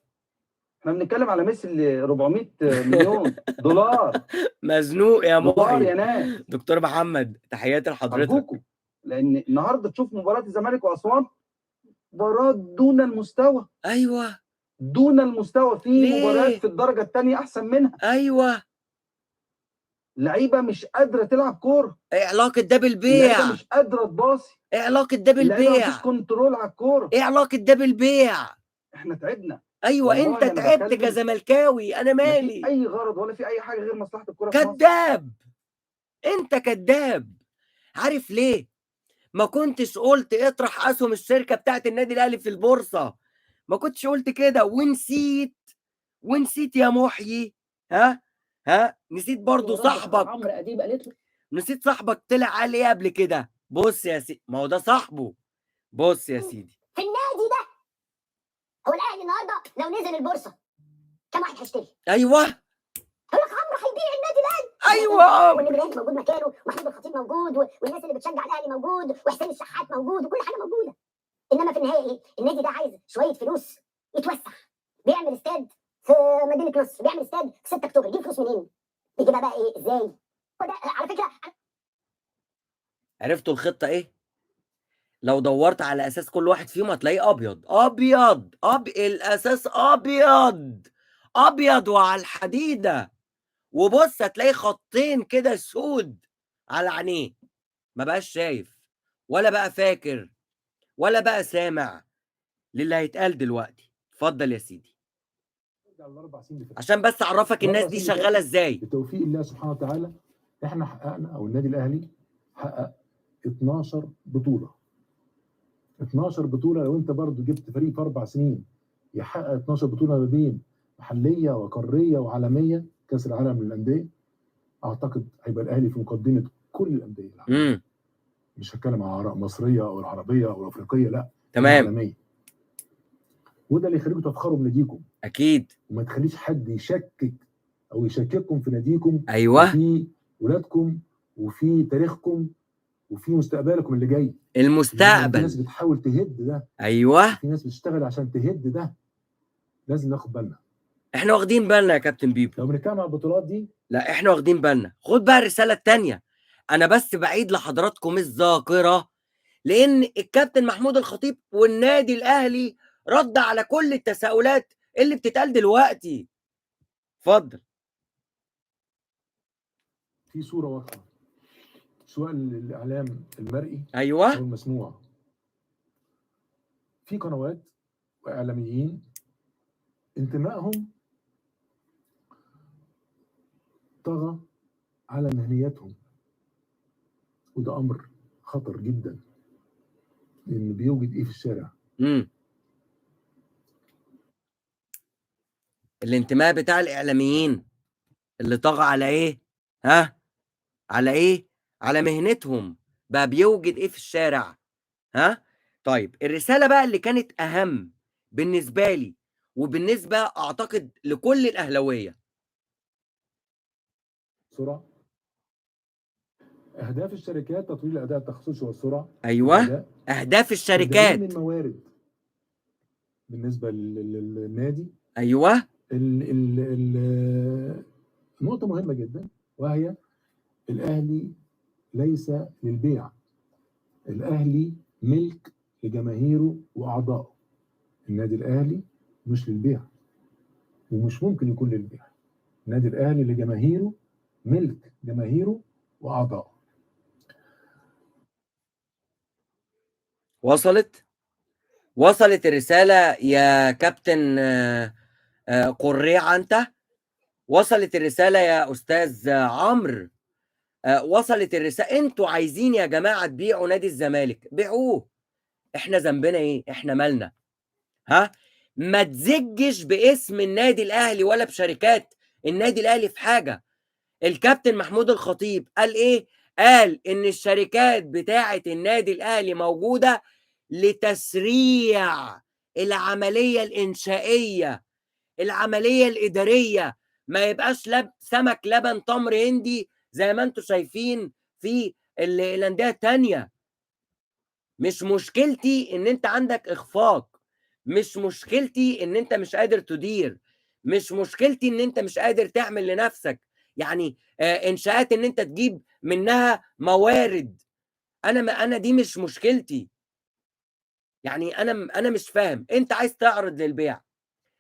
احنا بنتكلم على ميسي اللي 400 مليون دولار. مزنوق يا محي يا ناس. دكتور محمد تحياتي لحضرتك. أرجوكم، لان النهارده تشوف مباراة الزمالك واسوان، مباراة دون المستوى. ايوه، دون المستوى. في مباريات في الدرجة الثانية احسن منها. ايوه، لعيبة مش قادرة تلعب كورة. ايه علاقة ده بالبيع؟ لعيبة مش قادرة تباصي. ايه علاقة ده بالبيع؟ مفيش control على الكورة. ايه علاقة ده بالبيع؟ احنا تعبنا. ايوه، انت تعبت كزملكاوي، انا مالي. ما في اي غرض ولا في اي حاجة غير مصلحة الكورة. كذاب، انت كذاب. عارف ليه؟ ما كنتش قلت اطرح اسهم الشركة بتاعت النادي الاهلي في البورصة، ما كنتش قلت كده. ونسيت يا محيي، ها نسيت برضو صاحبك عمرو اديب قالت له، نسيت صاحبك طلع قال ايه قبل كده. بص يا سيدي، ما هو ده صاحبه. بص يا سيدي، في النادي ده هو الاهلي النهارده لو نزل البورصة كم واحد هيشتري؟ ايوه، يقول لك عمرو هيبيع النادي الاهلي. ايوه، والنادي الاهلي موجود مكانه، ومحمود الخطيب موجود، والناس اللي بتشجع الاهلي موجود، وحسين الشحات موجود، وكل حاجة موجودة. انما في النهاية ايه؟ النادي ده عايز شوية فلوس يتوسع، بيعمل استاد في مدينة نصر، بيعمل استاد في 6 اكتوبر، يجيب فلوس منين؟ بيجيبها بقى ايه؟ ازاي؟ وده على فكرة. عرفتوا الخطة ايه؟ لو دورت على اساس كل واحد فيهم هتلاقيه ابيض ابيض الاساس ابيض ابيض وعلى الحديدة، وبص هتلاقي خطين كده سود على عينيه، ما بقاش شايف ولا بقى فاكر ولا بقى سامع للي هيتقال دلوقتي. اتفضل يا سيدي، عشان بس اعرفك الناس دي شغالة ازاي. بتوفيق الله سبحانه وتعالى احنا حققنا، او النادي الاهلي حقق 12 بطوله. 12 بطوله. لو انت برضو جبت فريق في 4 سنين يحقق 12 بطوله ما بين محليه وقاريه وعالميه، كاس العالم للاندية، اعتقد هيبقى الاهلي في مقدمه كل الاندية العالمية. مش هتكلم على المصرية او العربية او الافريقية، لا، تمام. العالمية. وده اللي يخليكم تفخروا بناديكم. اكيد. وما تخليش حد يشكك او يشكككم في ناديكم. ايوه. في ولادكم وفي تاريخكم وفي مستقبلكم اللي جاي. المستقبل. في ناس بتحاول تهد ده. ايوه. في ناس بتشتغل عشان تهد ده. لازم ناخد بالنا. احنا واخدين بالنا يا كابتن بيبو. لو بنتكلم على البطولات دي، لا احنا واخدين بالنا. خد بقى الرسالة الثانية. انا بس بعيد لحضراتكم الذاكرة، لان الكابتن محمود الخطيب والنادي الاهلي رد على كل التساؤلات اللي بتتقال دلوقتي. اتفضل. في صوره واضحة سواء للاعلام المرئي ايوه او المسموع. في قنوات واعلاميين انتمائهم طغى على مهنيتهم، وده امر خطر جدا، لان بيوجد ايه في الشارع؟ الانتماء بتاع الاعلاميين اللي طغى على ايه؟ ها؟ على ايه؟ على مهنتهم. بقى بيوجد ايه في الشارع؟ ها؟ طيب الرسالة بقى اللي كانت اهم بالنسبة لي وبالنسبة اعتقد لكل الاهلاوية. سرعة. اهداف الشركات تطوير الاداء التخصصي والسرعة. ايوه. اهداف الشركات. الموارد بالنسبة للنادي. ايوه. نقطة مهمة جدا، وهي الاهلي ليس للبيع. الاهلي ملك لجماهيره واعضائه. النادي الاهلي مش للبيع، ومش ممكن يكون للبيع. النادي الاهلي لجماهيره، ملك جماهيره واعضائه. وصلت الرسالة يا كابتن قريعة؟ انت وصلت الرسالة يا استاذ عمرو؟ وصلت الرسالة. انتوا عايزين يا جماعة تبيعوا نادي الزمالك، بيعوه. احنا ذنبنا ايه؟ احنا مالنا؟ ها؟ ما تزجش باسم النادي الاهلي ولا بشركات النادي الاهلي في حاجة. الكابتن محمود الخطيب قال ايه؟ قال ان الشركات بتاعه النادي الاهلي موجودة لتسريع العملية الانشائيه، العملية الادارية، ما يبقاش سمك لبن تمر هندي زي ما انتم شايفين في الاندية الثانية. مش مشكلتي ان انت عندك اخفاق، مش مشكلتي ان انت مش قادر تدير، مش مشكلتي ان انت مش قادر تعمل لنفسك يعني انشاءات ان انت تجيب منها موارد. انا دي مش مشكلتي. يعني انا مش فاهم، انت عايز تعرض للبيع،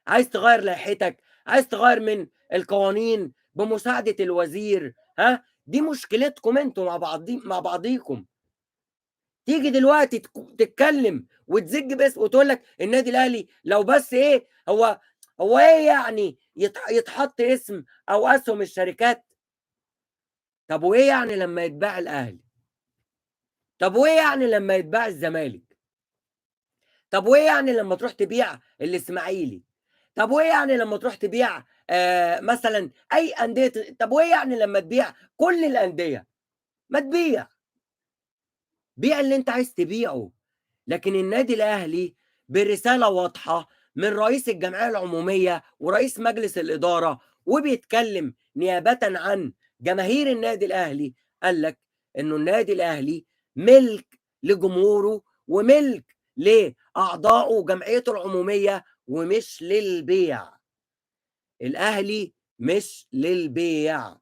عايز تغير لائحتك، عايز تغير من القوانين بمساعدة الوزير، ها؟ دي مشكلتكم انتوا مع بعضيكم. تيجي دلوقتي تتكلم وتزج بس وتقول لك النادي الاهلي لو بس ايه، هو ايه يعني يتحط اسم او اسهم الشركات؟ طب وايه يعني لما يتباع الاهلي؟ طب وايه يعني لما يتباع الزمالك؟ طب وايه يعني لما تروح تبيع الاسماعيلي؟ طب وايه يعني لما تروح تبيع مثلا اي اندية؟ طب وايه يعني لما تبيع كل الاندية؟ ما تبيع، بيع اللي انت عايز تبيعه. لكن النادي الاهلي برسالة واضحة من رئيس الجمعية العمومية ورئيس مجلس الادارة، وبيتكلم نيابة عن جماهير النادي الاهلي، قال لك انه النادي الاهلي ملك لجمهوره وملك لاعضائه وجمعيته العمومية، ومش للبيع. الاهلي مش للبيع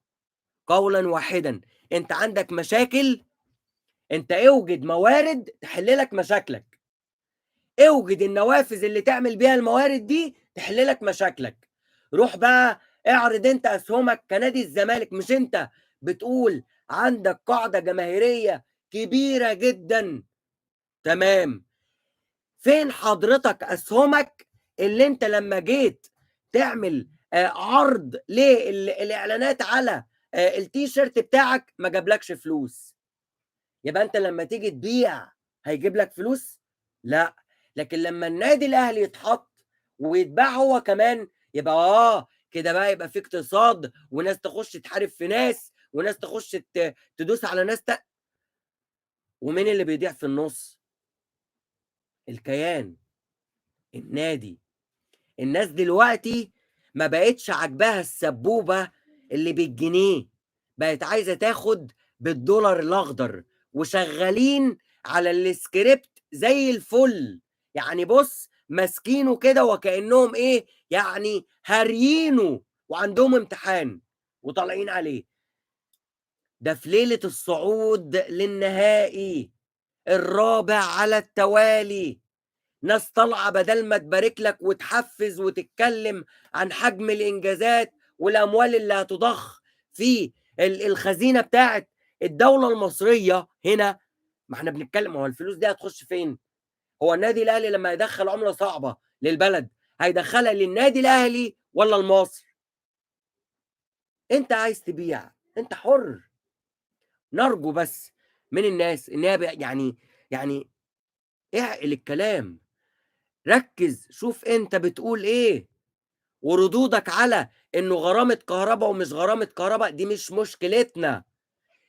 قولا واحدا. انت عندك مشاكل، انت اوجد موارد تحل لك مشاكلك، اوجد النوافذ اللي تعمل بيها الموارد دي تحل لك مشاكلك. روح بقى اعرض انت اسهمك كنادي الزمالك. مش انت بتقول عندك قاعدة جماهيرية كبيرة جدا؟ تمام، فين حضرتك اسهمك اللي انت لما جيت تعمل عرض للاعلانات على التيشيرت بتاعك ما جابلكش فلوس؟ يبقى انت لما تيجي تبيع هيجيب لك فلوس؟ لا. لكن لما النادي الاهلي يتحط ويتباع هو كمان، يبقى كده بقى يبقى في اقتصاد، وناس تخش تحارب في ناس، وناس تخش تدوس على ناس. ومين اللي بيضيع في النص؟ الكيان، النادي. الناس دلوقتي ما بقتش عاجباها السبوبة اللي بالجنيه، بقت عايزة تاخد بالدولار الأخضر، وشغالين على السكريبت زي الفل. يعني بص، ماسكينه كده وكأنهم ايه يعني، هاريينه وعندهم امتحان وطالعين عليه. ده في ليلة الصعود للنهائي الرابع على التوالي، ناس طالعة بدل ما تبارك لك وتحفز وتتكلم عن حجم الإنجازات والأموال اللي هتضخ في الخزينة بتاعت الدولة المصرية. هنا ما احنا بنتكلم، هو الفلوس دي هتخش فين؟ هو النادي الأهلي لما يدخل عملة صعبة للبلد هيدخلها للنادي الأهلي ولا لمصر؟ انت عايز تبيع، انت حر. نرجو بس من الناس انها يعني اعقل الكلام، ركز، شوف انت بتقول ايه، وردودك على انه غرامة كهرباء ومش غرامة كهرباء دي مش مشكلتنا،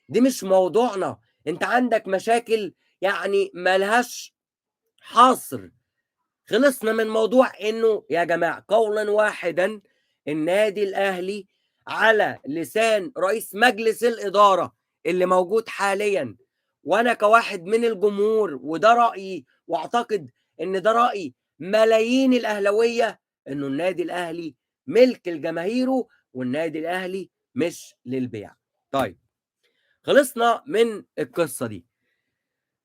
دي مش موضوعنا. انت عندك مشاكل يعني ملهاش حصر. خلصنا من موضوع انه يا جماعة قولا واحدا النادي الاهلي على لسان رئيس مجلس الإدارة اللي موجود حاليا، وانا كواحد من الجمهور، وده رأيي واعتقد ان ده رأي ملايين الاهلاوية، انه النادي الاهلي ملك لجماهيره والنادي الاهلي مش للبيع. طيب خلصنا من القصة دي،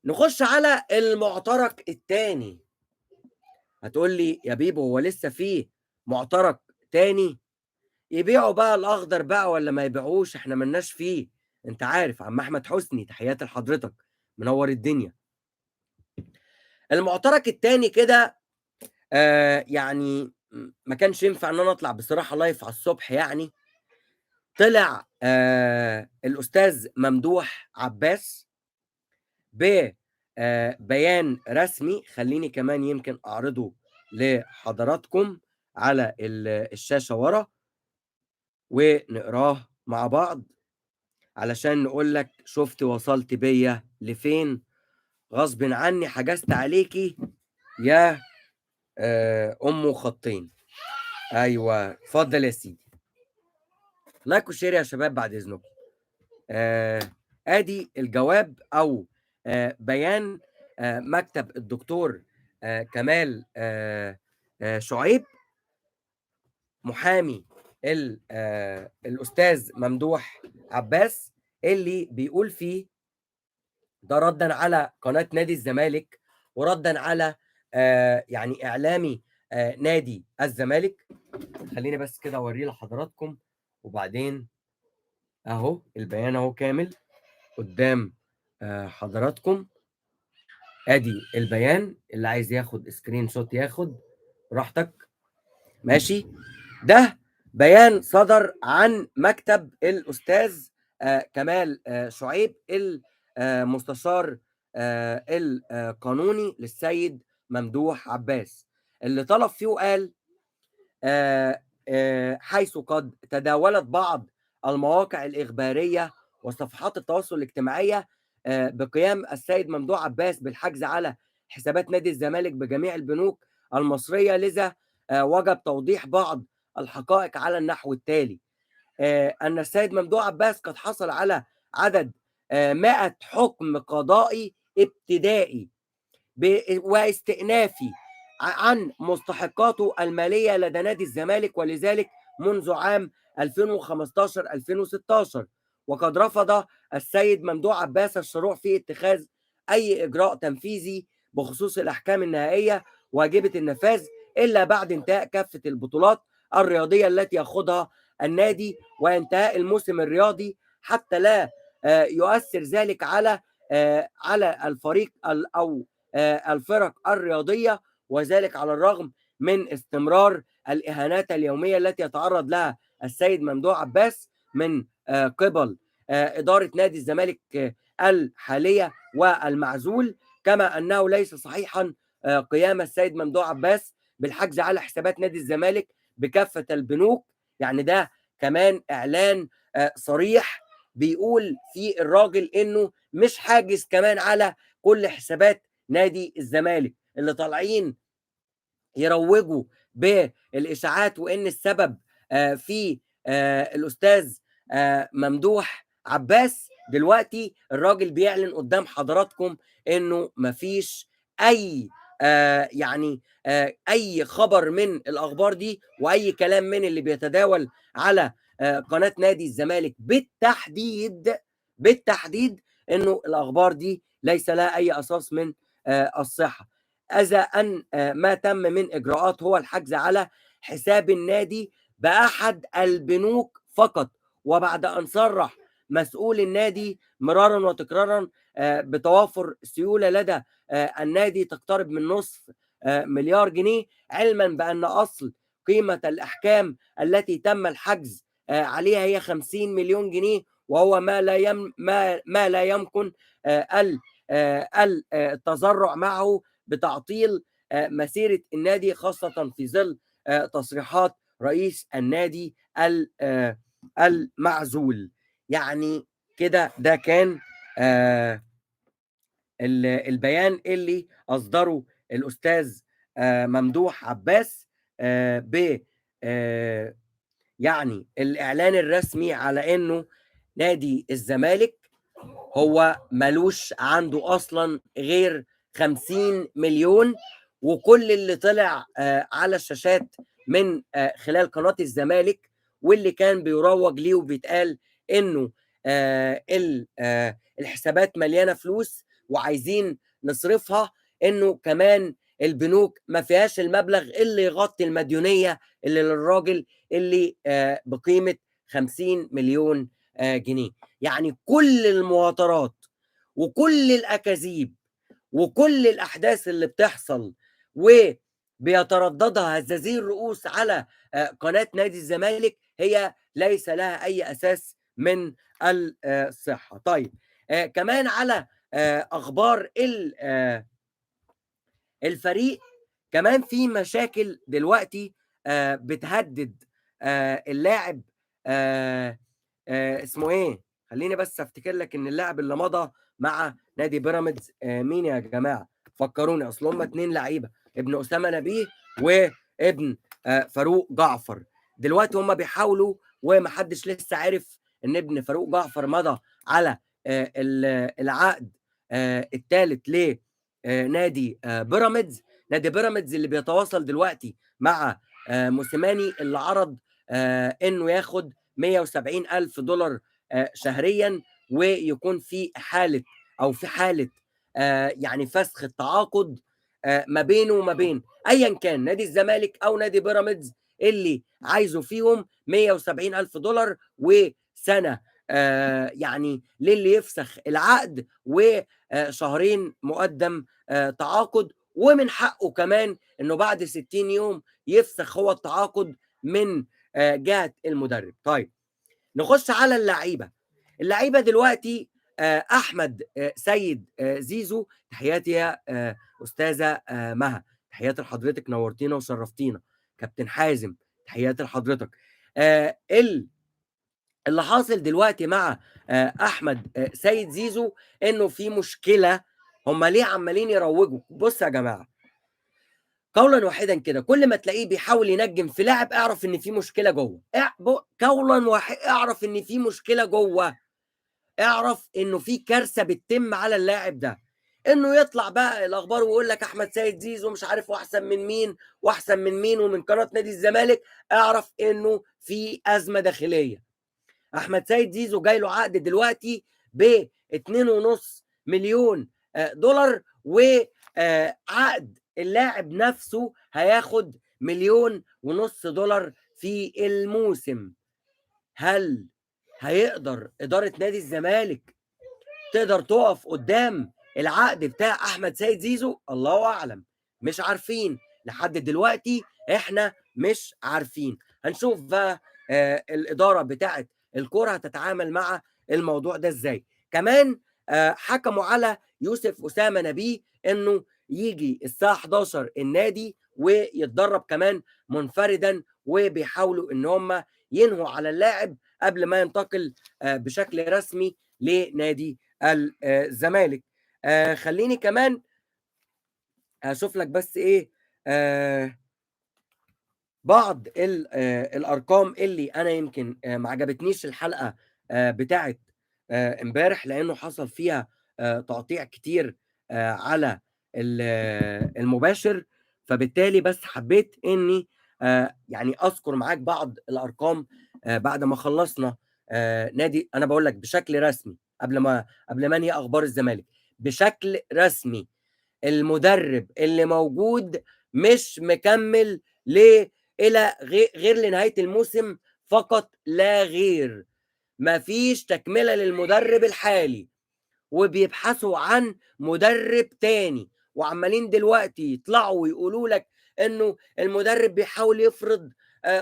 نخش على المعترك الثاني. هتقول لي يا بيبو هو لسه فيه معترك تاني؟ يبيعوا بقى الاخضر بقى ولا ما يبيعوش، احنا ملناش فيه. انت عارف عم احمد حسني، تحياتي لحضرتك، منور الدنيا. المعترك التاني كده يعني ما كانش ينفع ان انا اطلع بصراحة لايف على الصبح. يعني طلع الاستاذ ممدوح عباس ب بيان رسمي، خليني كمان يمكن اعرضه لحضراتكم على الشاشة ورا ونقراه مع بعض علشان نقول لك شفت وصلت بيا لفين. غصب عني حجزت عليكي يا ام خطين. ايوه اتفضل يا سيدي، like و share يا شباب بعد اذنكم. ادي الجواب او بيان مكتب الدكتور كمال شعيب، محامي الاستاذ ممدوح عباس، اللي بيقول فيه ده ردا على قناة نادي الزمالك وردا على يعني اعلامي نادي الزمالك. خليني بس كده اوريه لحضراتكم، وبعدين اهو البيان اهو كامل قدام حضراتكم. ادي البيان، اللي عايز ياخد screenshot ياخد راحتك، ماشي. ده بيان صدر عن مكتب الاستاذ كمال شعيب، المستشار القانوني للسيد ممدوح عباس، اللي طلب فيه وقال حيث قد تداولت بعض المواقع الإخبارية وصفحات التواصل الاجتماعية بقيام السيد ممدوح عباس بالحجز على حسابات نادي الزمالك بجميع البنوك المصرية، لذا وجب توضيح بعض الحقائق على النحو التالي: أن السيد ممدوح عباس قد حصل على عدد 100 حكم قضائي ابتدائي واستئنافي عن مستحقاته المالية لدى نادي الزمالك، ولذلك منذ عام 2015-2016، وقد رفض السيد ممدوح عباس الشروع في اتخاذ أي إجراء تنفيذي بخصوص الأحكام النهائية واجبة النفاذ إلا بعد انتهاء كافة البطولات الرياضية التي يخوضها النادي وانتهاء الموسم الرياضي، حتى لا يؤثر ذلك على الفريق أو الفرق الرياضية، وذلك على الرغم من استمرار الإهانات اليومية التي يتعرض لها السيد ممدوح عباس من قبل إدارة نادي الزمالك الحالية والمعزول. كما أنه ليس صحيحا قيام السيد ممدوح عباس بالحجز على حسابات نادي الزمالك بكافة البنوك. يعني ده كمان إعلان صريح بيقول في الراجل انه مش حاجز كمان على كل حسابات نادي الزمالك اللي طالعين يروجوا بالاشاعات، وان السبب في الاستاذ ممدوح عباس. دلوقتي الراجل بيعلن قدام حضراتكم انه مفيش اي يعني اي خبر من الاخبار دي واي كلام من اللي بيتداول على قناة نادي الزمالك بالتحديد انه الاخبار دي ليس لها اي اساس من الصحة. اذا ان ما تم من اجراءات هو الحجز على حساب النادي باحد البنوك فقط، وبعد ان صرح مسؤول النادي مرارا وتكرارا بتوافر سيولة لدى النادي تقترب من نصف مليار جنيه، علما بان اصل قيمة الاحكام التي تم الحجز عليها هي 50 مليون جنيه، وهو ما لا يمكن التذرع معه بتعطيل مسيره النادي، خاصة في ظل تصريحات رئيس النادي المعزول. يعني كده ده كان البيان اللي اصدره الاستاذ ممدوح عباس ب يعني الاعلان الرسمي على انه نادي الزمالك هو ملوش عنده اصلا غير 50 مليون، وكل اللي طلع على الشاشات من خلال قناة الزمالك واللي كان بيروج ليه وبيتقال انه الحسابات مليانة فلوس وعايزين نصرفها، انه كمان البنوك ما فيهاش المبلغ اللي يغطي المديونيه اللي للراجل اللي بقيمة 50 مليون جنيه. يعني كل المواطرات وكل الاكاذيب وكل الاحداث اللي بتحصل وبيترددها هزازين الرؤوس على قناة نادي الزمالك هي ليس لها اي اساس من الصحة. طيب كمان على اخبار الفريق، كمان في مشاكل دلوقتي بتهدد اللاعب اسمه ايه، خليني بس افتكر لك ان اللاعب اللي مضى مع نادي بيراميدز مين يا جماعة، فكروني، اصل هم 2 لعيبة، ابن اسامة نبيه وابن فاروق جعفر. دلوقتي هم بيحاولوا ومحدش لسه عارف ان ابن فاروق جعفر مضى على العقد الثالث لنادي بيراميدز. نادي بيراميدز اللي بيتواصل دلوقتي مع موسيماني اللي عرض انه ياخد 170 ألف دولار شهريا، ويكون في حالة او في حالة يعني فسخ التعاقد ما بينه وما بين ايا كان نادي الزمالك او نادي بيراميدز اللي عايزه فيهم 170 ألف دولار وسنة يعني للي يفسخ العقد وشهرين مقدم تعاقد، ومن حقه كمان انه بعد 60 يوم يفسخ هو التعاقد من جهة المدرب. طيب نخش على اللعيبة. اللعيبة دلوقتي احمد سيد زيزو، تحياتي يا استاذة مها، تحياتي لحضرتك، نورتينا وشرفتينا. كابتن حازم تحياتي لحضرتك. اللي حاصل دلوقتي مع احمد سيد زيزو انه في مشكلة. هم ليه عمالين يروجوا؟ بص يا جماعة، قولا واحدا كده، كل ما تلاقيه بيحاول ينجم في لاعب اعرف ان في مشكلة جوه. قولا واحد، اعرف ان في مشكلة جوه، اعرف انه في كارثة بتتم على اللاعب ده. انه يطلع بقى الاخبار ويقول لك احمد سيد زيزو مش عارف واحسن من مين واحسن من مين ومن قناة نادي الزمالك، اعرف انه في ازمة داخلية. احمد سيد زيزو جاي له عقد دلوقتي ب 2.5 مليون دولار، وعقد اللاعب نفسه هياخد 1.5 مليون دولار في الموسم. هل هيقدر إدارة نادي الزمالك تقدر تقف قدام العقد بتاع أحمد سيد زيزو؟ الله أعلم، مش عارفين لحد دلوقتي، احنا مش عارفين. هنشوف بقى الإدارة بتاعت الكرة هتتعامل مع الموضوع ده ازاي. كمان حكموا على يوسف أسامة نبيه انه يجي الساعة 11 النادي ويتدرب كمان منفردا، وبيحاولوا ان هم ينهوا على اللاعب قبل ما ينتقل بشكل رسمي لنادي الزمالك. خليني كمان اشوف لك بس ايه بعض الارقام اللي انا يمكن ما عجبتنيش الحلقة بتاعت امبارح، لانه حصل فيها تقطيع كتير على المباشر، فبالتالي بس حبيت اني يعني اذكر معاك بعض الارقام بعد ما خلصنا نادي. انا بقول لك بشكل رسمي قبل ما انهي اخبار الزمالك، بشكل رسمي المدرب اللي موجود مش مكمل الى غير لنهاية الموسم فقط لا غير، مفيش تكمله للمدرب الحالي، وبيبحثوا عن مدرب تاني، وعمالين دلوقتي يطلعوا ويقولوا لك انه المدرب بيحاول يفرض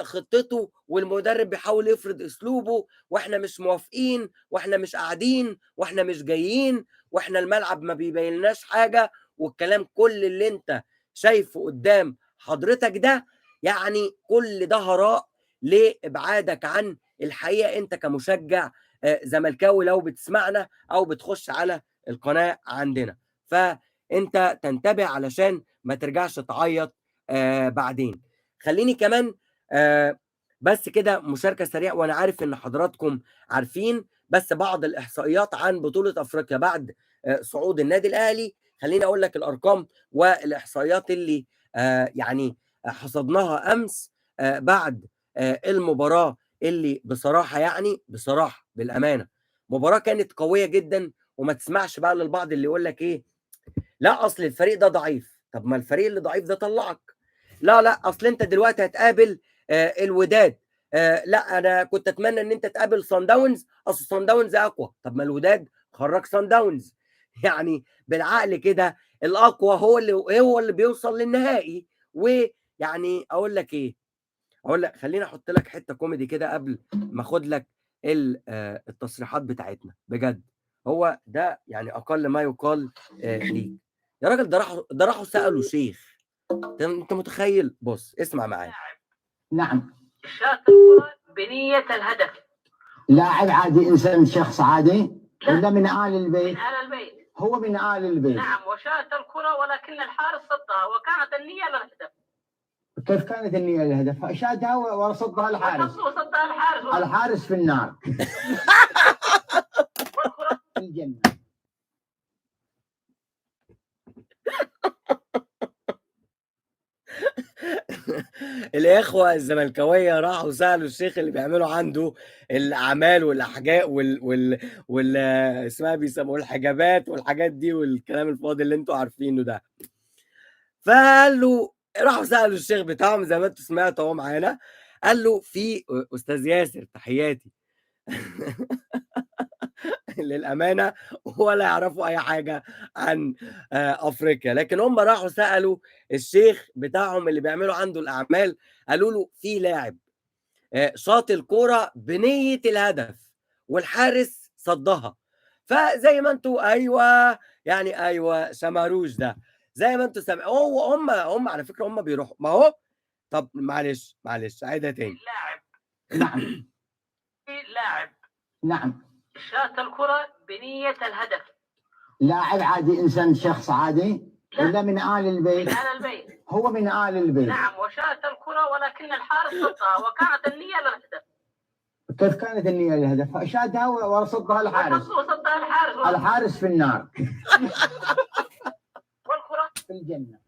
خطته، والمدرب بيحاول يفرض اسلوبه، واحنا مش موافقين، واحنا مش قاعدين، واحنا مش جايين، واحنا الملعب ما بيبينلناش حاجة، والكلام كل اللي انت شايفه قدام حضرتك ده يعني كل ده هراء لابعادك عن الحقيقة. انت كمشجع زملكاوي لو بتسمعنا او بتخش على القناة عندنا، فانت تنتبه علشان ما ترجعش تعيط بعدين. خليني كمان بس كده مشاركة سريعة، وانا عارف ان حضراتكم عارفين، بس بعض الاحصائيات عن بطوله افريقيا بعد صعود النادي الاهلي. خليني اقول لك الارقام والاحصائيات اللي يعني حصدناها امس بعد المباراة اللي بصراحة، يعني بصراحة بالامانة، مباراة كانت قوية جدا. وما تسمعش بقى للبعض اللي يقول لك ايه، لا اصل الفريق ده ضعيف. طب ما الفريق اللي ضعيف ده طلعك. لا لا اصل انت دلوقتي هتقابل الوداد، لا انا كنت اتمنى ان انت تقابل صن داونز، اصل صن داونز اقوى. طب ما الوداد خرج صن داونز. يعني بالعقل كده الاقوى هو اللي بيوصل للنهائي. ويعني اقول لك ايه، اقول لك خليني احط لك حتة كوميدي كده قبل ما اخد لك التصريحات بتاعتنا. بجد هو ده يعني اقل ما يقال ليك يا راجل. ده راحوا سالوا شيخ، انت متخيل؟ بص اسمع معايا. نعم، شاط الكرة بنية الهدف. لاعب عادي، انسان شخص عادي ولا من آل البيت؟ من آل البيت. هو من آل البيت. نعم، وشاط الكرة ولكن الحارس صدها، وكانت النية للهدف. كيف كانت النية للهدف؟ شاتها وصدها الحارس. وصدها الحارس. الحارس في النار. والكرة في الجنة. الإخوة الزملكاوية راحوا سألوا الشيخ اللي بيعملوا عنده الأعمال والأحجاء وال وال وال اسمها بيسموه الحجابات والحاجات دي والكلام الفاضي اللي انتوا عارفينه ده. فقال له، راحوا سألوا الشيخ بتاعهم زي ما انتوا سمعتوا اهو معانا، قال له في أستاذ ياسر تحياتي للأمانة ولا يعرفوا أي حاجة عن أفريقيا، لكن هم راحوا سألوا الشيخ بتاعهم اللي بيعملوا عنده الأعمال، قالوا له في لاعب شاط الكورة بنية الهدف والحارس صدها. فزي ما انتوا أيوة يعني أيوة شماروش ده زي ما انتوا سامعين، هم على فكرة هم بيروحوا، ما هو طب معلش عيدها تاني. لاعب. نعم. لاعب. نعم. شاط الكرة بنية الهدف. لاعب عادي، انسان شخص عادي ولا من آل البيت؟ من آل البيت. هو من آل البيت. نعم، وشاط الكرة ولكن الحارس صدها، وكانت النية للهدف. كيف كانت النية للهدف؟ شاتها وصدها الحارس. وصدها الحارس. الحارس في النار. والكرة في الجنة.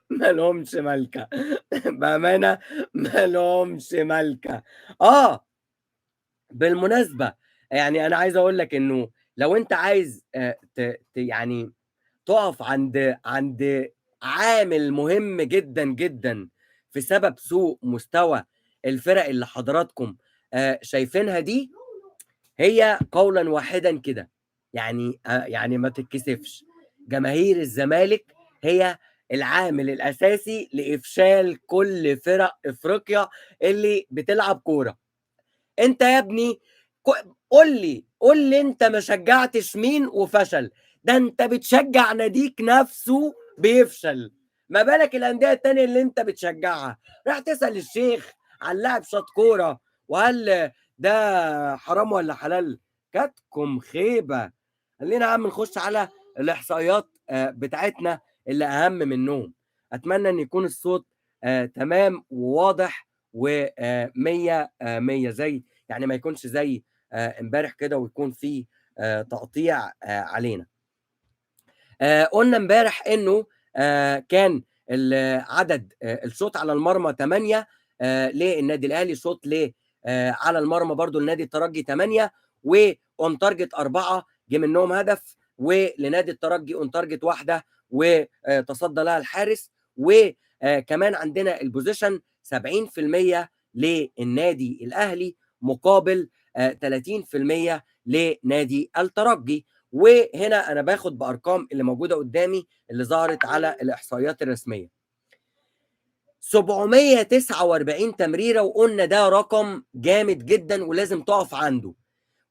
ما لهمش ملكة بأمانة، ما لهمش ملكة. بالمناسبة يعني أنا عايز أقول لك إنه لو أنت عايز يعني تقف عند عامل مهم جدا جدا في سبب سوء مستوى الفرق اللي حضراتكم شايفينها دي، هي قولا واحدا كده يعني ما تتكسفش، جماهير الزمالك هي العامل الأساسي لإفشال كل فرق إفريقيا اللي بتلعب كورة. أنت يا ابني قول لي أنت ما شجعتش مين وفشل؟ ده أنت بتشجع ناديك نفسه بيفشل. ما بالك الاندية التانية اللي انت بتشجعها؟ راح تسال الشيخ على اللاعب شاط كورة وهل ده حرام ولا حلال؟ كاتكم خيبه. خلينا يا عم نخش على الاحصائيات بتاعتنا اللي اهم منهم. اتمنى ان يكون الصوت تمام وواضح و100 100، زي يعني ما يكونش زي امبارح كده ويكون في تقطيع علينا. قلنا امبارح انه كان عدد الشوط على المرمى 8 للنادي الاهلي، شوط ل على المرمى برضو لنادي الترجي 8، و on target 4 جه منهم هدف، ولنادي الترجي on target 1 وتصدى لها الحارس. وكمان عندنا ال possession 70% للنادي الاهلي مقابل 30% لنادي الترجي. وهنا انا باخد بارقام اللي موجودة قدامي اللي ظهرت على الاحصائيات الرسمية. 749 تمريره، وقلنا ده رقم جامد جدا ولازم تقف عنده.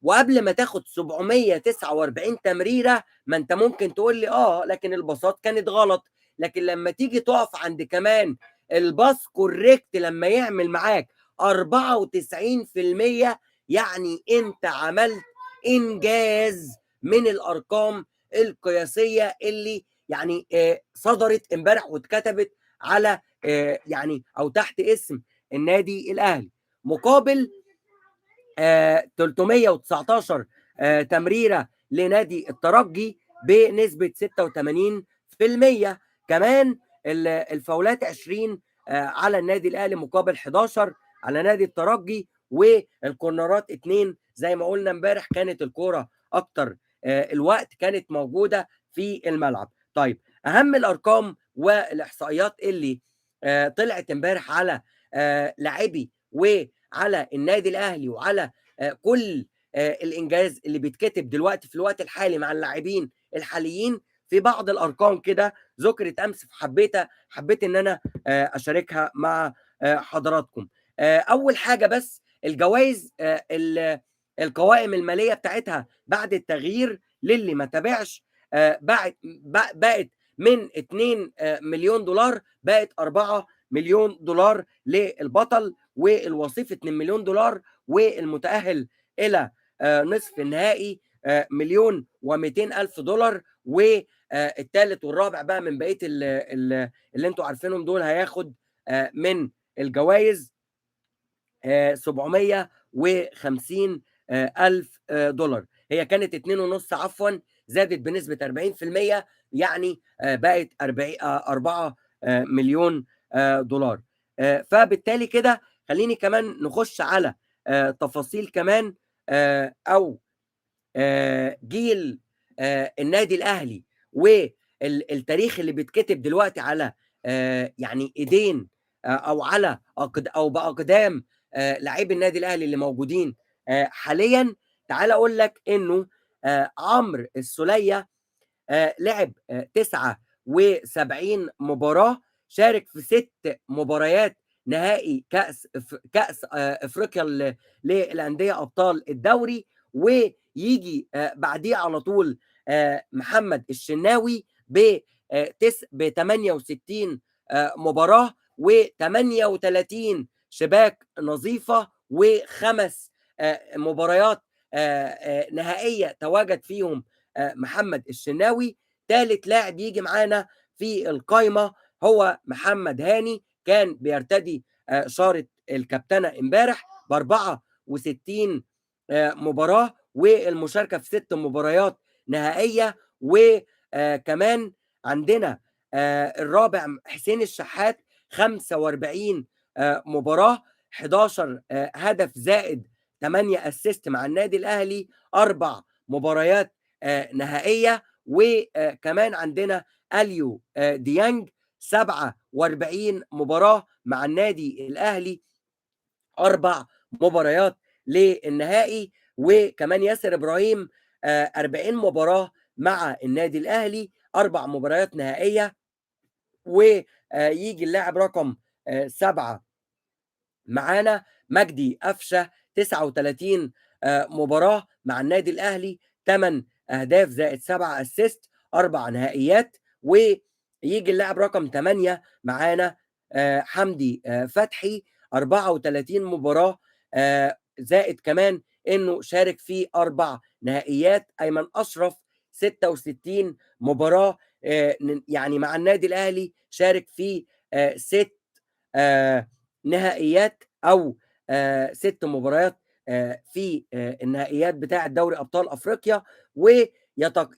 وقبل ما تاخد 749 تمريره، ما انت ممكن تقول لي لكن الباصات كانت غلط، لكن لما تيجي تقف عند كمان ال pass correct لما يعمل معاك 94%، يعني انت عملت انجاز من الارقام القياسية اللي يعني صدرت امبارح واتكتبت على يعني او تحت اسم النادي الاهلي، مقابل 319 تمريره لنادي الترجي بنسبة 86%. كمان الفاولات 20 على النادي الاهلي مقابل 11 على نادي الترجي، والكورنرات 2 زي ما قلنا امبارح كانت الكورة اكتر الوقت كانت موجودة في الملعب. طيب اهم الارقام والاحصائيات اللي طلعت امبارح على لاعبي وعلى النادي الاهلي وعلى كل الانجاز اللي بيتكتب دلوقتي في الوقت الحالي مع اللاعبين الحاليين، في بعض الارقام كده ذكرت امس، فحبيت ان انا اشاركها مع حضراتكم. اول حاجة بس الجوائز، القوائم المالية بتاعتها بعد التغيير للي ما تابعش، بقت من 2 مليون دولار بقت 4 مليون دولار للبطل، والوصيف 2 مليون دولار، والمتأهل الى نصف النهائي 1,200,000 دولار، والثالث والرابع بقى من بقية اللي انتوا عارفينهم دول هياخد من الجوائز 750,000 دولار. هي كانت 2.5 عفوا، زادت بنسبة 40%، يعني بقت 4 مليون دولار. فبالتالي كده خليني كمان نخش على تفاصيل كمان او جيل النادي الاهلي والتاريخ اللي بيتكتب دلوقتي على يعني ايدين او على او باقدام لاعبي النادي الاهلي اللي موجودين حاليا. تعال اقول لك انه عمرو السوليه لعب 79 مباراة، شارك في 6 مباريات نهائي كأس افريقيا للاندية ابطال الدوري، ويجي بعديه على طول محمد الشناوي ب 68 مباراة و38 شباك نظيفة وخمس مباريات نهائية تواجد فيهم محمد الشناوي. ثالث لاعب يجي معانا في القايمة هو محمد هاني، كان بيرتدي شارة الكابتنه امبارح ب 64 مباراة والمشاركة في 6 مباريات نهائية. وكمان عندنا الرابع حسين الشحات 45 مباراة، 11 هدف زائد 8 assist مع النادي الاهلي، 4 مباريات نهائية. وكمان عندنا اليو ديانج 47 مباراة مع النادي الاهلي، 4 مباريات للنهائي. وكمان ياسر ابراهيم 40 مباراة مع النادي الاهلي، 4 مباريات نهائية. ويجي اللاعب رقم 7 معانا مجدي قفشه 39 مباراة مع النادي الاهلي، 8 اهداف زائد 7 assist، 4 نهائيات. يجي اللاعب رقم 8 معانا حمدي فتحي، 34 مباراة، زائد كمان انه شارك في 4 نهائيات. ايمن اشرف 66 مباراة، يعني مع النادي الاهلي شارك في 6 نهائيات او 6 مباريات في النهائيات بتاعه دوري ابطال افريقيا.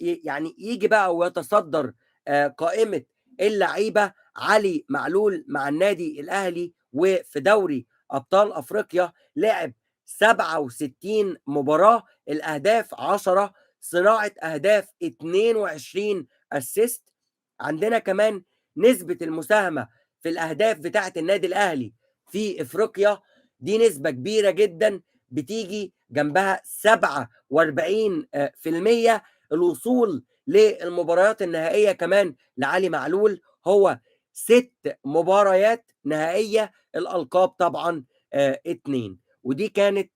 يعني يجي بقى ويتصدر قائمة اللعيبة علي معلول مع النادي الاهلي، وفي دوري ابطال افريقيا لعب 67 مباراة، الاهداف 10، صناعة اهداف 22 assist. عندنا كمان نسبه المساهمة في الاهداف بتاعه النادي الاهلي في افريقيا، دي نسبه كبيرة جدا بتيجي جنبها 47%. الوصول للمباريات النهائية كمان لعلي معلول هو 6 مباريات نهائية، الالقاب طبعا 2. ودي كانت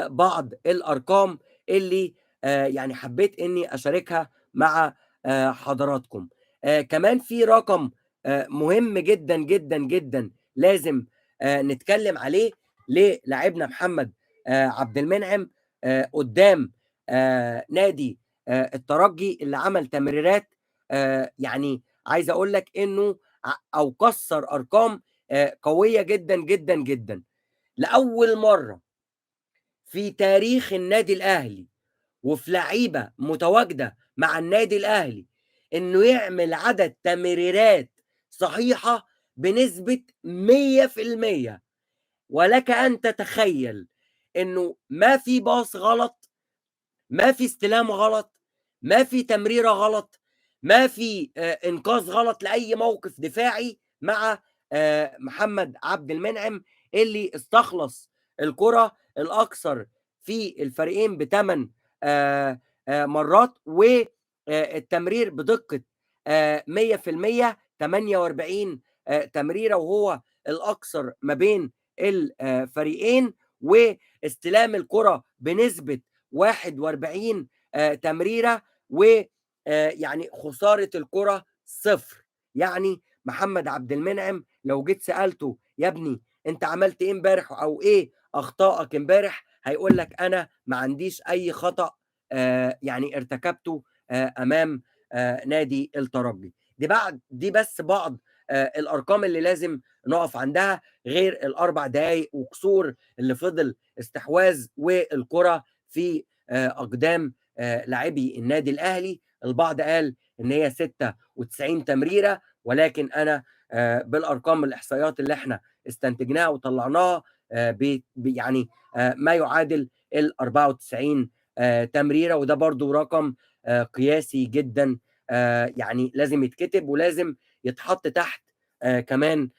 بعض الارقام اللي يعني حبيت اني اشاركها مع حضراتكم. كمان في رقم مهم جدا جدا جدا لازم نتكلم عليه للاعبنا محمد عبد المنعم قدام نادي الترجي، اللي عمل تمريرات يعني عايز اقول لك انه او كسر ارقام قوية جدا جدا جدا. لاول مرة في تاريخ النادي الاهلي وفي لعيبة متواجدة مع النادي الاهلي انه يعمل عدد تمريرات صحيحه بنسبة 100%. ولك ان تتخيل انه ما في باص غلط، ما في استلام غلط، ما في تمريره غلط، ما في انقاذ غلط لاي موقف دفاعي مع محمد عبد المنعم، اللي استخلص الكره الاكثر في الفريقين ب8 مرات، والتمرير بدقة 100%، 48 تمريره وهو الاكثر ما بين الفريقين، واستلام الكره بنسبة 41 تمريره، ويعني خسارة الكره 0. يعني محمد عبد المنعم لو جيت سالته يا ابني انت عملت ايه امبارح او ايه اخطائك امبارح، هيقول لك انا ما عنديش اي خطأ يعني ارتكبته امام نادي الترجي. دي بس بعض الارقام اللي لازم نقف عندها، غير ال4 دقايق وكسور اللي فضل استحواذ والكره في اقدام لاعبي النادي الاهلي. البعض قال ان هي 96 تمريره، ولكن انا بالارقام الاحصائيات اللي احنا استنتجناها وطلعناها يعني ما يعادل ال 94 تمريره، وده برضو رقم قياسي جدا، يعني لازم يتكتب ولازم يتحط تحت كمان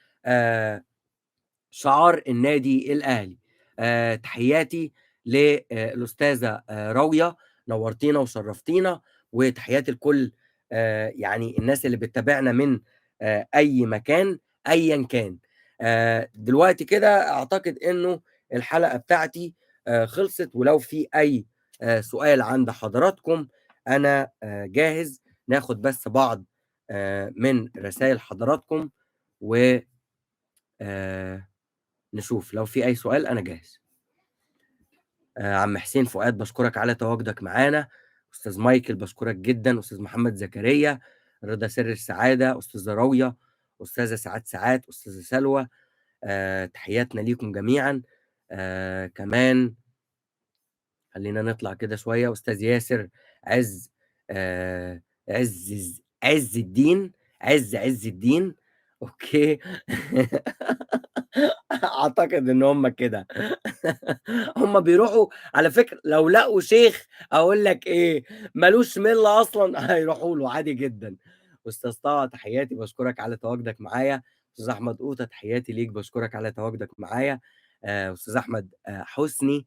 شعار النادي الاهلي. تحياتي للاستاذه راويه، نورتينا وشرفتينا، وتحياتي لكل يعني الناس اللي بتتابعنا من اي مكان ايا كان. دلوقتي كده اعتقد انه الحلقة بتاعتي خلصت، ولو في اي سؤال عند حضراتكم انا جاهز. ناخد بس بعض من رسائل حضراتكم و نشوف لو في اي سؤال انا جاهز. عم حسين فؤاد بشكرك على تواجدك معانا، استاذ مايكل بشكرك جدا، استاذ محمد زكريا، رضا سر السعادة، استاذه راويه، استاذه سعاد ساعات، استاذه سلوى، تحياتنا ليكم جميعا. كمان خلينا نطلع كده شوية، استاذ ياسر عز، عز عز الدين، عز عز الدين، okay. اعتقد ان هم كده. هم بيروحوا على فكرة لو لقوا شيخ اقول لك ايه ملوش ملة اصلا هيروحوا له عادي جدا. استاذ طه تحياتي، بشكرك على تواجدك معايا. استاذ احمد قوطه تحياتي ليك، بشكرك على تواجدك معايا. استاذ احمد حسني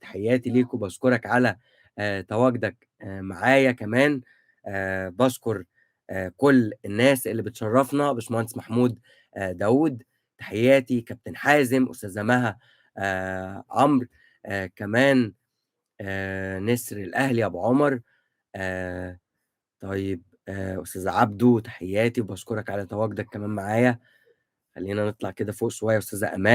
تحياتي ليك وبشكرك على تواجدك معايا. كمان بشكر كل الناس اللي بتشرفنا، باشمهندس محمود داوود تحياتي، كابتن حازم، استاذه مها عمرو، كمان نسر الاهلي ابو عمر، طيب استاذ عبدو تحياتي وبشكرك على تواجدك كمان معايا. خلينا نطلع كده فوق شوية. استاذه امال.